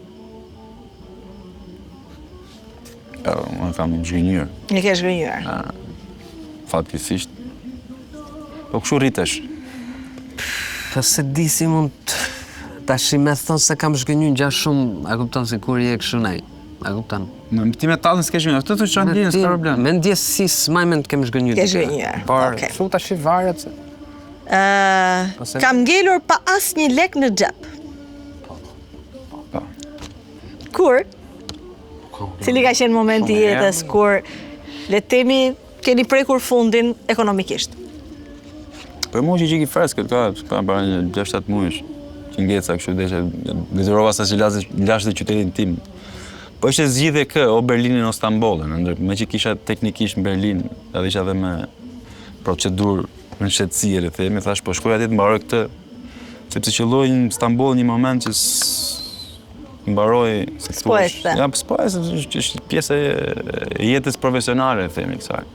C: Unë kam
A: zhgënjyer. Një ke zhgënjyer.
C: Fatkeqësisht. Po kështu rritesh.
B: Po s'e di si mund të... Tashi me thonë se kam zhgënjy në gjatë shumë, a kupton se kur je kështu nej, a kupton?
C: Në ti me tatën s'ke zhgënjyer, këtë të qanë ndjenë, s'ka problem.
B: Me ndjesi s'maj mend të kem zhgënjyer.
A: Ke zhgënjyer,
B: Por, okay. kështu tashi varet se...
A: Uh, kam ngelur pa asnjë lek në
C: xhep. Po.
A: Po. Kur? Cili ka qenë momenti i jetës kur le të themi keni prekur fundin ekonomikisht?
C: Për mua që qik i freskët, ka, ka para një 6-7 muajsh që ngeca kështu deshe, detyrova sa që lashë, lashë dhe qytetin tim. Po ishte zgjidhje kë, o Berlinin o Stambollin, ndër, meqë kisha teknikisht në Berlin, edhe isha dhe me procedurë nënshtetësie, le të themi, thash po shkoj atje të mbaroj këtë, sepse qëlloi në Stamboll një moment që mbaroi, si
A: thua.
C: Ja, s'po e, sepse është pjesë e jetës profesionale, themi kësaj.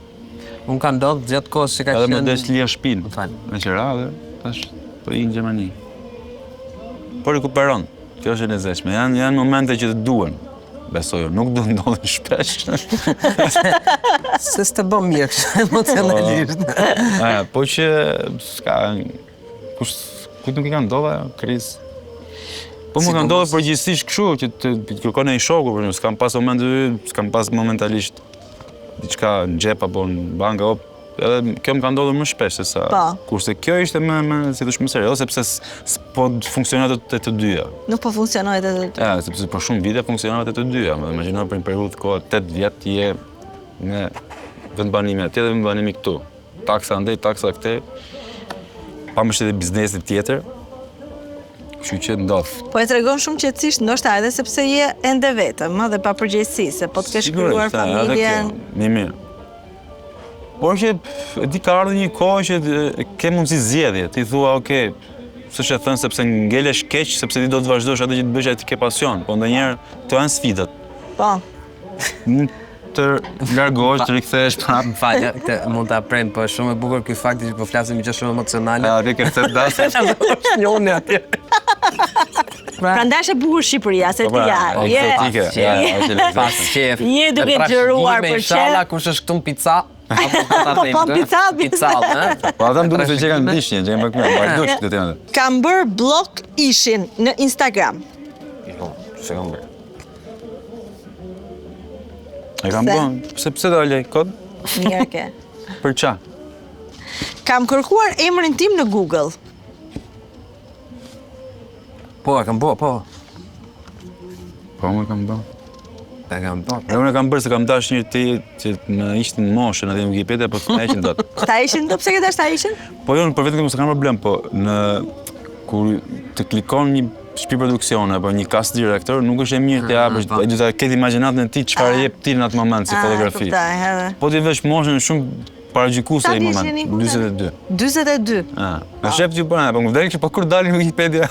B: Unë ka ndodhë gjatë kohës që ka
C: qenë... Edhe më desh lija shpinë, më fal. Me qera dhe, thash, po ik në Gjermani. Po rikuperon, kjo është e lezetshme. Janë, janë momente që të duhen, besoj, nuk do ndodhin shpesh.
B: Se s'të bën mirë kështu emocionalisht.
C: Po, po që s'ka, kush, kujt nuk i ka ndodhur ajo krizë? Po më ka ndodhur përgjithsisht kështu që të, të kërkon një shoku, për shembull, s'kam pas moment, s'kam pas momentalisht diçka në xhep apo në bankë, op, edhe kjo më ka ndodhur më shpesh se sa.
A: Po.
C: Kurse kjo ishte më më si thosh më serioze sepse s'po funksionoi të të dyja.
A: Nuk po funksionoi të
C: të dyja. Ja, sepse për shumë vite funksionoi të të dyja. Më imagjino për një periudhë kohe 8 vjet je me vendbanimi atje dhe vendbanimi këtu. Taksa andej, taksa këtej. Pa mbështetje biznesi tjetër. Kështu që ndodh.
A: Po e tregon shumë qetësisht, ndoshta edhe sepse je ende vetëm, ë, dhe pa përgjegjësi, se po të kesh krijuar familjen.
C: Mirë, mirë. Por që e di ka ardhur një kohë që ke mundësi zgjedhje, ti thua, ok, s'është e thënë sepse ngelesh keq, sepse ti do të vazhdosh atë që të bësh atë ke pasion, po ndonjëherë këto janë sfidat.
A: Po.
C: Mund të largohesh, të rikthehesh
B: prapë. Më fal, këtë mund ta prem, po është shumë e bukur ky fakti që po flasim gjë shumë emocionale.
C: A ke këtë dasë?
B: Njoni atje.
A: Pra, Prandaj është e bukur Shqipëria, se po, ti ja.
C: pra, Je
B: ekzotike. Pas
A: qef. Je duke xhiruar për
B: qef. Inshallah kush është këtu në pica?
A: Po po pica,
B: pica, ë?
C: Po ata më duket se që kanë ndishje, që janë pak më bajdush këtë temë.
A: Kam bërë block ishin në Instagram.
B: Jo, s'e kam bërë.
C: E kam bën, pse pse do lej kod?
A: Mirë ke.
C: Për ça?
A: Kam kërkuar emrin tim në Google.
B: Po, e kam bë, po.
C: Po, më kam bë.
B: E kam bë.
C: E unë e kam bërë se kam dashur një ti që më ishin moshën atje në Wikipedia, po s'ma heqin
A: dot. Ta heqin dot pse ke dashur ta heqin?
C: Po jo, për vetëm se kam problem, po në kur të klikon një shtëpi produksioni apo një cast director nuk është e mirë të japësh, po. ai do ta ketë imagjinatën e tij çfarë ah. jep ti në atë moment si ah, fotografi. Po ti vesh moshën shumë paragjykuese ai moment.
A: 42. 42.
C: Ah. Na shef ti bën, po më del që po kur dalin në Wikipedia.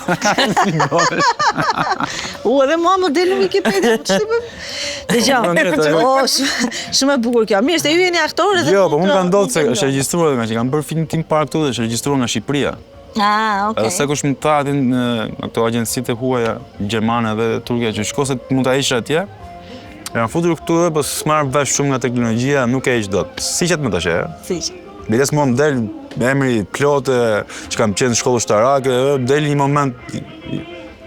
A: U edhe mua më del në Wikipedia, po ç'ti bën? Dëgjo. Oh, shumë e bukur kjo. Mirë, se ju jeni aktorë
C: dhe Jo, po më ka ndodhur se është regjistruar nga që kam bërë film tim parë këtu dhe është regjistruar nga Shqipëria.
A: Ah, okay.
C: Edhe se kush më tha aty në këto agjencitë e huaja, gjermane dhe turke që shko se mund ta heqësh atje. E jam futur këtu dhe po s'marr vesh shumë nga teknologjia, nuk e heq dot. Si qet më tash e?
A: Si?
C: Biles mua më del emri plot që kam qenë në shkollë ushtarake, del një moment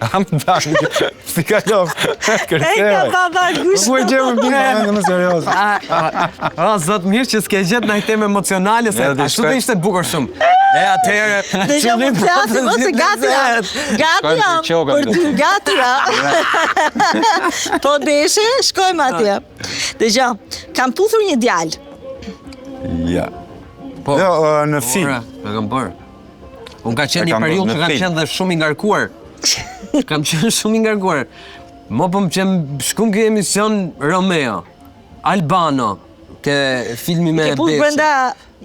C: Am të dashur. Si ka jo?
A: Kërceu. E ka baba
C: gush. Po e gjej më mirë, më serioz.
B: O zot mirë që s'ke gjet ndonjë temë emocionale se ashtu do ishte bukur shumë. E atëherë,
A: Dëgjo po flasim, ose gati jam. Gati jam. Për ty gati jam. Po deshe, shkojmë atje. Dëgjo, kam puthur një djalë.
C: Ja. Po. Jo, në film.
B: E kam bërë. Unë ka qenë një periudhë që kam qenë dhe shumë i ngarkuar. Kam qenë shumë i ngarkuar. Mo po më qenë shkum ke emision Romeo, Albano, ke filmi me
A: Ke puth brenda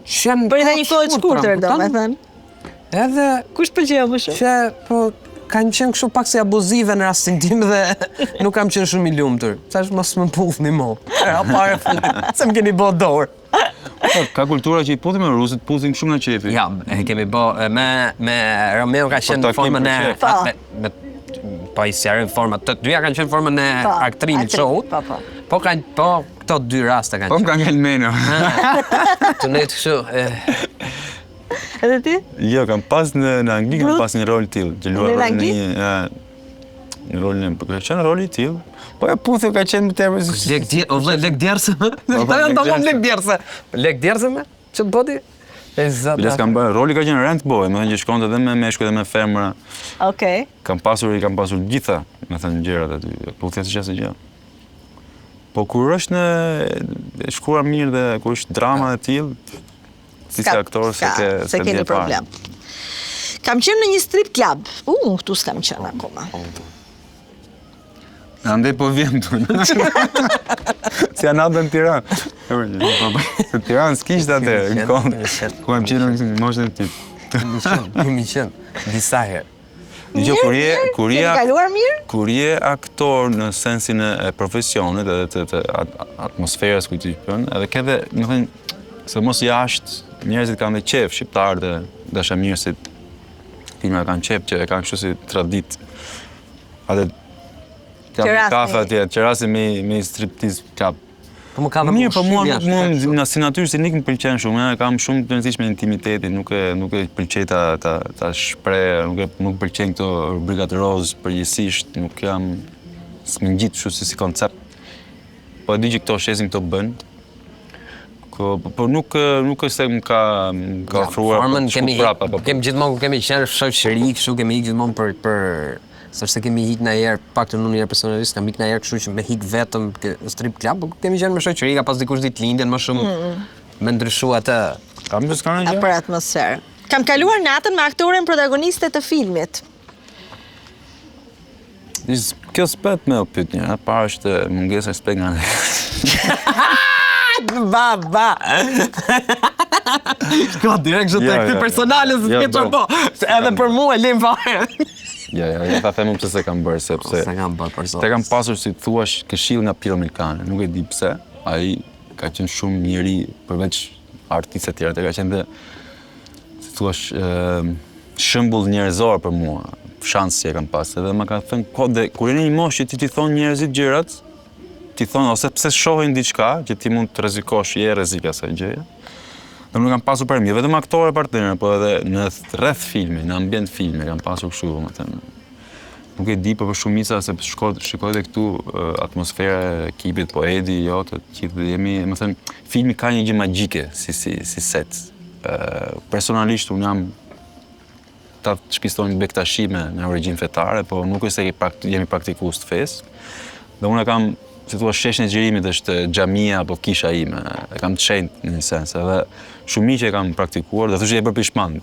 B: Qenë
A: brenda një kohë të shkurtër, domethënë.
B: Edhe
A: kush të pëlqeu më shumë?
B: Që po kanë qenë kështu pak si abuzive në rastin tim dhe nuk kam qenë shumë i lumtur. Thash mos më puthni mo. Era parë fundit, se më keni bë dorë.
C: Po, ka kultura që i puthin me rusët, puthin shumë nga
B: qefi. Ja, e kemi bë me me Romeo ka po, qenë në formën e po. me, me po i sqarojmë format. Të dyja kanë qenë në formën e po, aktrimit show-ut.
A: Po, po.
B: Po kanë po këto dy raste kanë.
C: Po më kanë ngel meno.
B: Të ne kështu.
A: Edhe ti?
C: Jo, kam pas në në Angli kam pas një rol të tillë, që luaj në një Në rolin e, po ka qenë roli i tillë. Po e puthje ka qenë më tepër
B: si Lek djer, o vëlla lek djersë. Po, po, Këta janë tamam lek djersë. Lek djersë me? Ç'të bëti?
C: E zot. Biles kam bërë, roli ka qenë rent boy, me thënë që shkonte edhe me meshkuj dhe me femra.
A: Okej.
C: Kam pasur, i kam pasur të gjitha, me thënë gjërat aty, puthja s'është asgjë gjë. Po kur është në e shkruar mirë dhe kur është drama e tillë, ti si aktor s'e ke
A: s'e ke një problem. Kam qenë në një strip club. U, uh, këtu s'kam qenë akoma.
C: Andej po vjen tu. Si janë atë në Tiranë. Në Tiranë s'kishte atë, në kohë. Ku kam qenë në moshën e
B: tij. Kemi qenë, kemi qenë, disa herë.
C: Dëgjo, kur je,
A: kur je, kaluar mirë?
C: Kur je aktor në sensin e profesionit edhe të, të atmosferës ku ti bën, edhe ke dhe, domethënë, se mos jashtë, njerëzit kanë dhe qejf, shqiptarët dhe dashamirësit, filma kanë qejf që e kanë kështu si traditë. Atë të jam kafe atje, qerasim me me striptiz club.
B: Po më ka
C: dhe Mirë, po mua nuk mua në si natyrë si nik më pëlqen shumë, e kam shumë të rëndësishme intimitetin, nuk e nuk e pëlqej ta ta ta shpreh, nuk e nuk pëlqen këto rubrikat rozë përgjithsisht, nuk jam s'më ngjit kështu si si koncept. Po e di që këto shesin këto bën. Po, po, po nuk nuk është se më ka më ka ofruar
B: po, kemi prapa, po, po. Kemi gjithmonë kur kemi qenë shoqëri, kështu kemi ikë gjithmonë për për s'është se kemi ikë ndonjëherë, paktën unë ndonjëherë personalisht kam ikë ndonjëherë kështu që me ik vetëm ke strip club, po kemi qenë me shoqëri, ka pas dikush ditëlindjen më shumë mm -hmm. me ndryshu atë.
C: Kam të s'ka
A: gjë. Për atmosferë. Kam kaluar natën me aktoren protagoniste të filmit.
C: Kjo s'bëhet me u pyet një, para është mungesa e respekt nga ne.
B: Ba, ba. Shko direkt që të këtë personale se s'ke çfarë po. Edhe për mua e lëm fare.
C: Ja, ja, ja, ta them unë pse s'e kam bërë, sepse...
B: S'e kam bërë, për
C: zotin. Te kam pasur, si thuash, këshillë nga Piro Milkani, nuk e di pse, ai ka qenë shumë njeri përveç artistëve të tjerë, ka qenë dhe, si thuash, shembull njerëzor për mua, shans që e kam pas, edhe më ka thënë, po dhe kur je në një moshë që ti t'i thonë njerëzit gjërat, t'i thonë ose pse shohin diçka që ti mund të rrezikosh, je rrezik asaj gjëje. Dhe unë kam pasur për jo vetëm aktore partnerë, po edhe në rreth filmi, në ambient filmi kam pasur kështu, domethënë. Nuk e di, po për shumica se shko, shikoj edhe këtu atmosfera e ekipit, po Edi, jo, të gjithë jemi, domethënë, filmi ka një gjë magjike si si si set. Personalisht unë jam ta shpistojnë bektashi me në origjinë fetare, po nuk është se prakt, jemi praktikues të fesë. Dhe unë e kam, si thua, sheshin e xhirimit është xhamia apo kisha ime, e kam të shenjtë në një sens, edhe shumë që e kam praktikuar, dhe thoshë je bërë pishman.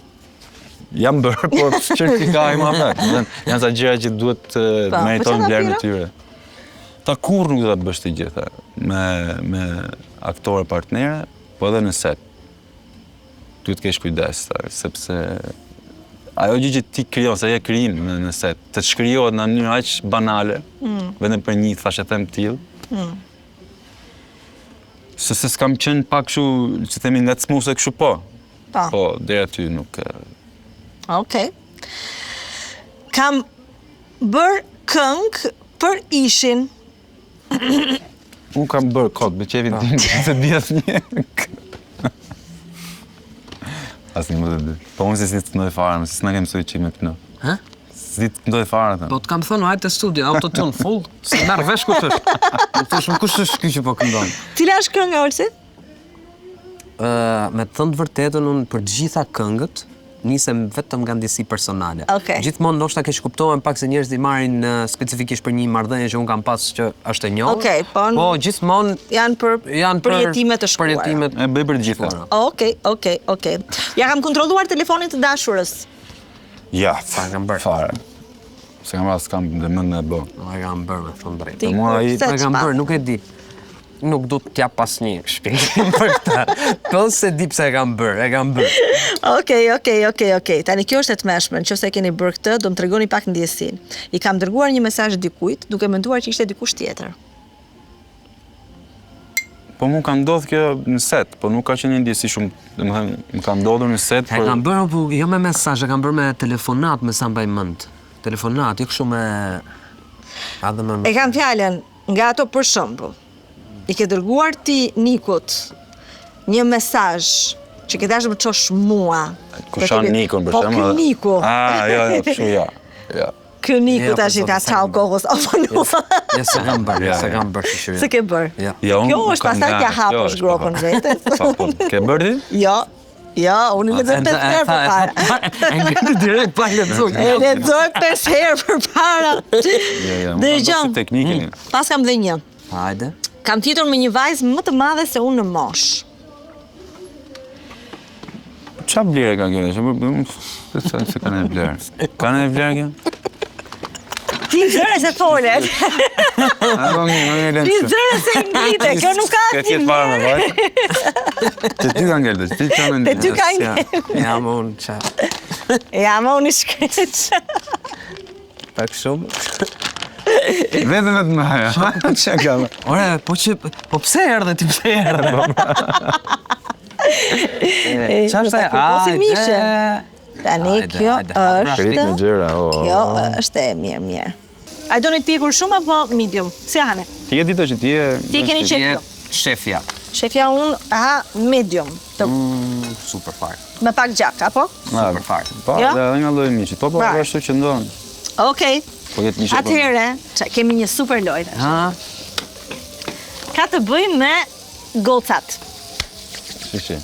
C: Jam bërë, por ç'është ka i më Janë ca gjëra që duhet të po, po meritojnë vlerën e tyre. Ta kurrë nuk do ta bësh të gjitha me me aktore partnere, po edhe në set. Duhet të kesh kujdes, sepse ajo gjë që ti krijon, se je krijim në, në set, të shkrijohet në mënyrë aq banale, mm. vetëm për një thashethem të tillë. Mm. Se se s'kam qenë pak kështu, si themi ngacmuese kështu po. Po. Po, deri aty nuk
A: Okej. Okay. Kam bërë këngë për ishin.
C: Unë kam bërë kot, me qejfin tim, s'e di asnjë. Asnjë më të di. Po unë si s'di të këndoj fare, më si s'na ke mësuar çik me këndu.
B: Ha?
C: S'di të këndoj fare,
B: thënë. Po të kam thënë, hajde te studio, autotune full, s'e merr vesh kush është. Më thosh më kush është ky që po këndon.
A: Cila është kënga, Olsi?
B: Ë, me të thënë të vërtetën, unë për të gjitha këngët, nisem vetëm nga ndjesi personale.
A: Okay.
B: Gjithmonë ndoshta keqkuptohem pak se njerëzit i marrin uh, specifikisht për një marrëdhënie që unë kam pas që është e
A: njohur. Okej, okay, po,
B: po gjithmonë
A: janë për janë për përjetime të shkuara.
B: Përjetime
C: e bëj për të gjitha.
A: Okej, okej, okej. Ja kam kontrolluar telefonin të dashurës.
C: Ja, sa kam bërë. Fare. S'e kam as kam ndërmend me
B: bë. Nuk e kam bërë, me thënë
A: drejtë. Mua
B: ai e kam bërë, nuk e di. Nuk du të jap asnjë shpjegim për këtë. Po s'e di pse e kam bërë, e kam
A: bërë. Okej, okej, okej, okej. Tani kjo është e tmerrshme. Nëse e keni bërë këtë, do më tregoni pak ndjesinë. I kam dërguar një mesazh dikujt, duke menduar që ishte dikush tjetër.
C: Po mu ka ndodhur kjo në set, po nuk ka qenë një ndjesi shumë, domethënë, më ka ndodhur në set,
B: E kam bërë, po jo me mesazh, e kam bërë me telefonat, me sa mbaj mend. Telefonat, jo kështu me
A: Edhe me E kam fjalën, nga ato për shembull. I ke dërguar ti Nikut një mesazh që ke dashur të më çosh
C: mua. Ku shan Nikun për
A: po, shembull? Po ky Niku.
C: Ah, jo, jo, kështu jo. Jo.
A: Ky Niku jo, tash i ta çau kokës apo
B: nuk. Jo, s'e kam bërë, s'e kam bërë
A: shyqyr. S'e ke bërë. Jo. Jo, Kjo është pastaj t'ja hapësh gropën
C: vetes. Po, po, ke bërë
A: ti? Jo. Jo, unë e lexoj pesë herë përpara.
B: E ngriti direkt pa
A: lexuar. E lexoj pesë herë përpara.
C: Jo, jo,
A: Dëgjo.
C: Teknike. Mm.
A: Paskam dhe një.
B: Hajde.
A: Kam fjetur me një vajzë më të madhe se unë në moshë.
C: Ça vlere ka kjo? Që po se se ka ndonjë vlerë. Ka ndonjë vlerë kjo?
A: Ti zëre se fole.
C: A po mirë, më mirë
A: Ti zëre se ngrite, kjo nuk ka
C: asnjë vlerë. Fare më vaj. Të dy kanë ngelë, ti çfarë mendon?
A: Të dy kanë ngelë.
B: Jam unë ça.
A: Jam unë i shkretë.
B: Pak shumë.
C: Vetëm vetëm më haja. Çka ka?
B: Ore, po që po pse erdhe ti pse erdhe?
A: Ça është ajo? Po si mishe. Tani kjo është.
C: Krit me gjëra, o.
A: Kjo është e mirë, mirë. A doni të pjekur shumë apo medium? Si hani?
C: Ti e di të që ti e...
A: Ti keni qejf
B: Shefja.
A: Shefja unë, aha, medium.
B: Të... Mm, super
A: fare. Me pak gjak, apo?
B: Super
C: fare. Po, jo? dhe nga lloji i mishit. Po, po, pra. ashtu që ndon.
A: Okej.
C: Po jetë mishi. Po.
A: Atëherë, ça, kemi një super lojë tash.
B: Ha.
A: Ka të bëjë me gocat.
C: Si si.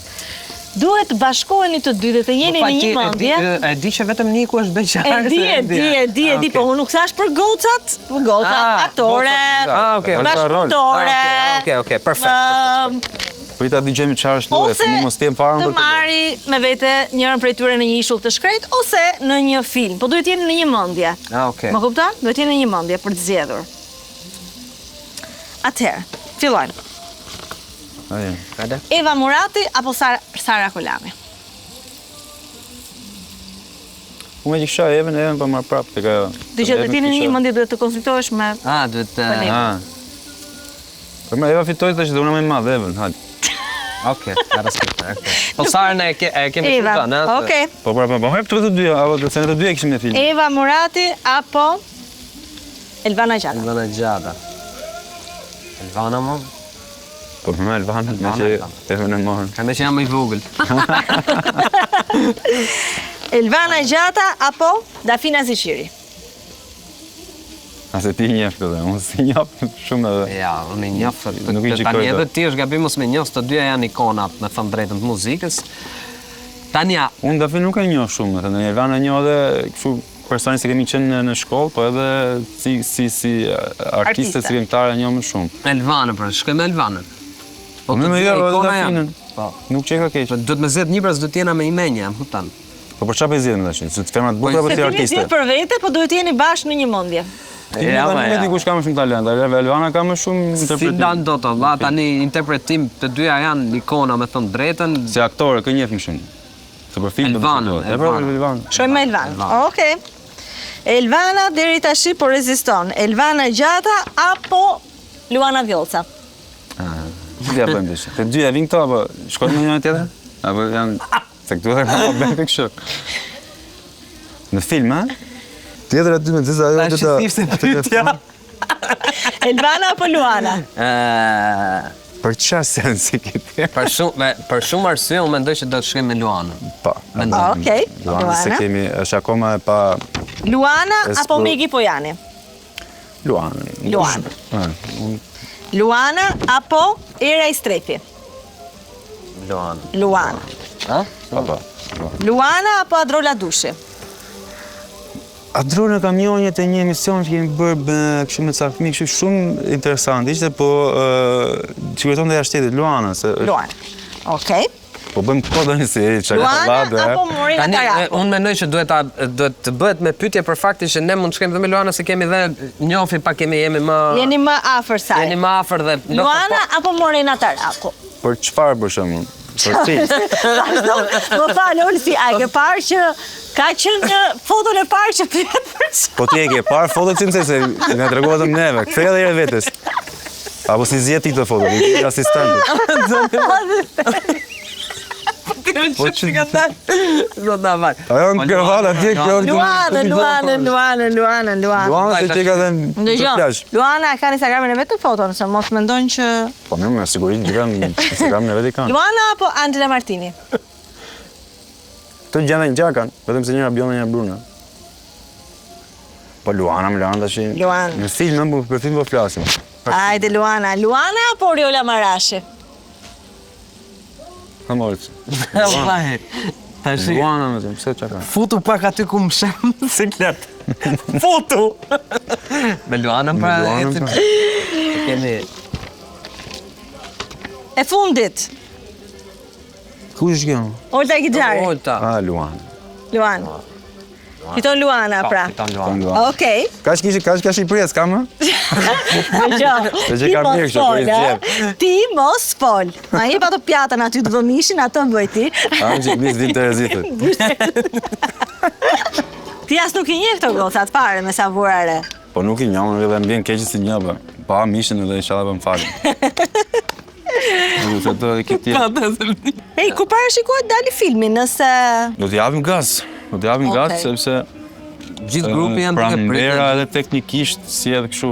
A: Duhet të bashkoheni të dy dhe të jeni në një mendje.
B: E di që vetëm Niku është beqar.
A: E di, e di, e di, e di, po unë nuk thash për gocat, për gocat,
B: ah,
A: aktore,
B: ah, okay,
A: bashkëpunëtore.
B: Okej, okej, perfekt.
C: Po i ta dëgjojmë çfarë është loja, se mos të jem fare
A: të marri me vete njërën prej tyre në një ishull të shkretë ose në një film. Po duhet të jeni në një mendje.
B: Ah, okay.
A: Më kupton? Duhet të jeni në një mendje për të zgjedhur. Atëherë, fillojmë.
C: Hajde.
A: Eva Murati apo Sara, Sara Kolami?
C: Unë e kisha Evën, Evën po marr prapë tek ajo.
A: Dëgjo, do të jeni në një mendje duhet të konsultohesh me
B: Ah, duhet të
C: Ah. Po më Eva fitoi tash dhe unë më i madh Evën, hajde.
B: Okej, okay, respekt. Okay. Po Sarën e, ke, e kemi
A: Eva,
B: thënë, ëh.
A: Okej.
C: Po po po, po hep të të dyja, apo se ne të dyja kishim në film.
A: Eva Murati apo Elvana Gjata.
B: Elvana Gjata. Elvana mo.
C: Po më Elvana, me që Evën e morën.
B: Ka me që jam më i vogël.
A: Elvana Gjata apo Dafina Zeqiri?
C: A se ti njeh këtë dhe, unë s'i njoh shumë edhe.
B: Ja, unë i njoh.
C: Nuk i gjykoj.
B: Tani edhe ti është gabim mos me njoh, të dyja janë ikona, me thënë të drejtën të muzikës. Tani ja.
C: Unë Dafina nuk e njoh shumë, me thënë, Elvana e njoh edhe kështu personalisht se kemi qenë në, në shkollë, po edhe si si si artiste, si këngëtare e njoh më
B: shumë. Elvanën, pra, shkoj me Elvanën.
C: Po të dyja ikona janë. Po. Nuk qenka keq.
B: Po duhet me zgjedh një pra, s'duhet të jena me një menje, më kupton.
C: Po për çfarë po i zgjedhim tash? Se të femra të bukura
A: po,
C: apo si artiste?
A: Se për vete, po duhet të jeni bashkë në një mendje.
C: Ti ja, nuk e di kush ka më shumë talent, Elvana ka më shumë
B: interpretim. S'i ndan dot valla, tani interpretim të dyja janë ikona me thënë drejtën.
C: Si aktore, kë njeh më shumë? Se për film
B: Elvana,
C: Elvana. Elvana.
A: Shkojmë me Elvana. Okej. Elvana deri tashi po reziston. Elvana Gjata apo Luana Vjollca?
C: Ah, si ja bëjmë tash? Të dyja vijnë këto apo shkojnë me njëra tjetrën? Apo janë se këtu edhe ka problem kështu. Në film, ha? Tjetër aty me disa ajo do
B: të. Tash ishte pyetja.
A: Elvana apo Luana?
B: Ëh,
C: Për çfarë sensi ke
B: ti? Për shumë, me, për shumë arsye unë mendoj që do të shkojmë me Luanën.
C: Po.
A: Mendoj. Okej,
C: Luana se
A: Luana.
C: kemi, është akoma e pa
A: Luana apo Megi Pojani?
C: Luana.
A: Luana.
C: Ah, unë
A: Luana apo Era Istrefi?
B: Luana.
A: Luana.
B: Ha?
C: Po, po. po.
A: Luana apo Adrola Dushi?
C: Adrolën e kam njohur një te një emision që kemi bërë me kështu me ca fëmijë, kështu shumë interesant ishte, po ë që jeton jashtë shtetit, Luana, se
A: është- Luana. Okej.
C: Po bëjmë këto tani si çka ka
A: Luana apo Morena
B: Tani
A: Taraku?
B: unë mendoj që duhet ta duhet të bëhet me pyetje për faktin që ne mund të shkojmë dhe me Luanën se kemi dhe njohim pak kemi jemi më
A: Jeni më afër saj.
B: jeni më afër dhe
A: Luana apo Morena Taraku?
C: Për çfarë për shembull? Për film.
A: Vazhdo, më fal Olsi, a e ke parë që ka qenë në foton e parë që pyet për çfarë?
C: Po ti e ke parë fotot si se na tregon vetëm neve. Kthej edhe herë vetes. Apo s'i zgjedh ti këto foto, i ke asistentët.
B: Po që ka dalë? Do ta vaj.
C: Ajo në krevat atje kjo.
A: Luana, Luana, Luana, Luana, Luana.
C: Luana se që ka dhe në plazh.
A: Luana e ka në Instagramin e vet foton, se mos mendojnë që
C: Po mirë, me siguri gjitha në Instagramin e vet i kanë.
A: Luana apo Angela Martini?
C: Të gjenda një gjë kanë, vetëm se njëra bjonde njëra brune. Po Luana, më Luana tash.
A: Luana.
C: Në film, po për film po flasim.
A: Hajde Luana, Luana apo Oriola Marashi?
C: Ha morë.
B: Vallahi.
C: Tash Luana më thënë, pse çka ka?
B: Futu pak aty ku më shem siklet. Futu. Me Luanën pra
C: Luanën,
B: ecim.
C: pra.
B: Kemi
A: E fundit.
C: Kush është kjo?
A: Olta Gixhari.
B: Olta.
C: Ah, Luan.
A: Luan. Fiton Luana,
B: po,
A: pra.
B: Fiton Luana.
A: Okej.
C: Kaq kishte, kaq ka Shqipëria, s'ka më?
A: Dëgjo.
C: Se që
A: Ti
C: ka
A: mos
C: mirë kështu,
A: fol,
C: po i
A: ë?
C: zgjedh.
A: Ti mos fol. Ma jep ato pjatën aty të vëmishin, atë bëj ti.
C: A më që nis vin të rezitët.
A: Ti as nuk i njeh këto gocat fare me sa vura re.
C: Po nuk i njoh, edhe më vjen keq si njoh, po. Pa mishin edhe inshallah po më falin. Nuk se të ke tjetër.
A: Ej, ku parashikohet dali filmi, nëse
C: Do t'i japim gaz. Do t'i japim gaz
A: Okej.
C: sepse
B: Gjithë grupi janë duke pritur.
C: Pranvera edhe teknikisht si edhe kështu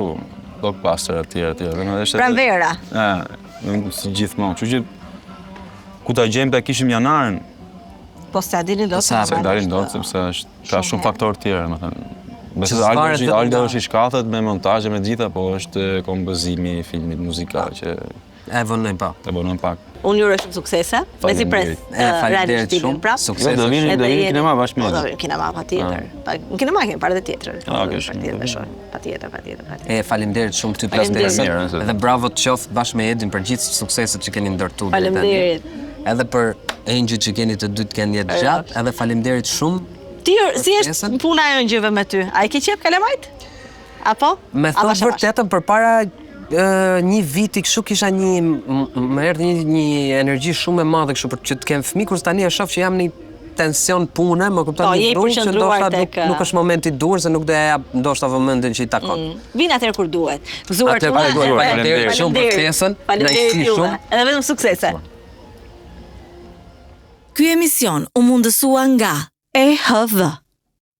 C: blockbuster etj etj. Domethënë është edhe-
A: Pranvera.
C: Ë, si gjithmonë. Kështu që ku ta gjejmë ta kishim janarin,
A: Po s'e dini dot.
B: Sa
C: s'e dalim dot sepse është ka shumë faktorë të tjerë, domethënë. Besoj
B: Që
C: se Aldo
B: s'varet
C: është
B: vetëm
C: Aldo
B: nga-
C: është i shkathët me montazhe me të gjitha, po është kompozimi i filmit, muzika që
B: E vonojmë po.
C: e vonon pak.
A: Unë ju uroj shumë suksese. Mezi pres.
C: Faleminderit.
B: E, faleminderit
A: realisht filmin
B: shumë.
A: prap.
B: Suksese.
C: Do vini,
A: Edhe
C: do vini
A: jeni-
C: kinema bashkë me
A: Po, do
C: ne.
A: vini kinema patjetër. Pa, në kinema kemi parë edhe tjetrën.
C: Ah, okay, shumë.
A: Patjetër, besoj. Patjetër, patjetër, patjetër.
B: E faleminderit shumë ty
A: Faleminderit.
B: Plas
C: Mirë, se-
B: Edhe bravo të qoftë bashkë me Edin për gjithë sukseset që keni ndërtuar deri tani.
A: Faleminderit.
B: Edhe për engjëjt që keni të dy të kenë jetë gjatë, edhe faleminderit shumë.
A: Ti si është
B: pjesën.
A: puna e engjëjve me ty? A i ke qejf kalamajt? Apo?
B: Me
A: A
B: thënë
A: bash e bash?
B: vërtetën përpara ë, një viti kështu kisha një m- më erdhi një, një energji shumë e madhe kështu për që të kem fëmijë, kurse tani e shoh që jam në një tension pune, më kupton
A: Po,
B: një
A: je i
B: dhunë që
A: përqendruar
B: ndoshta
A: tek,
B: nuk, nuk është momenti i duhur se nuk do ja jap ndoshta vëmendjen që i takon.
A: Vin atëherë kur duhet. Gëzuar
B: Atëherë
A: tuna,
B: kur duhet.
A: edhe-
B: Faleminderit shumë për
A: Faleminderit.
B: ftesën,
A: Faleminderit
B: kënaqësi
A: juve.
B: shumë.
A: Edhe vetëm suksese.
D: Ky emision u mundësua nga EHV,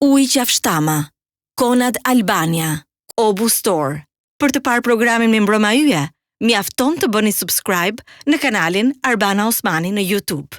D: Uji Qafshtama, Konad Albania, Obu Store. Për të parë programin Mirëmbrëma Yje, mjafton të bëni subscribe në kanalin Arbana Osmani në YouTube.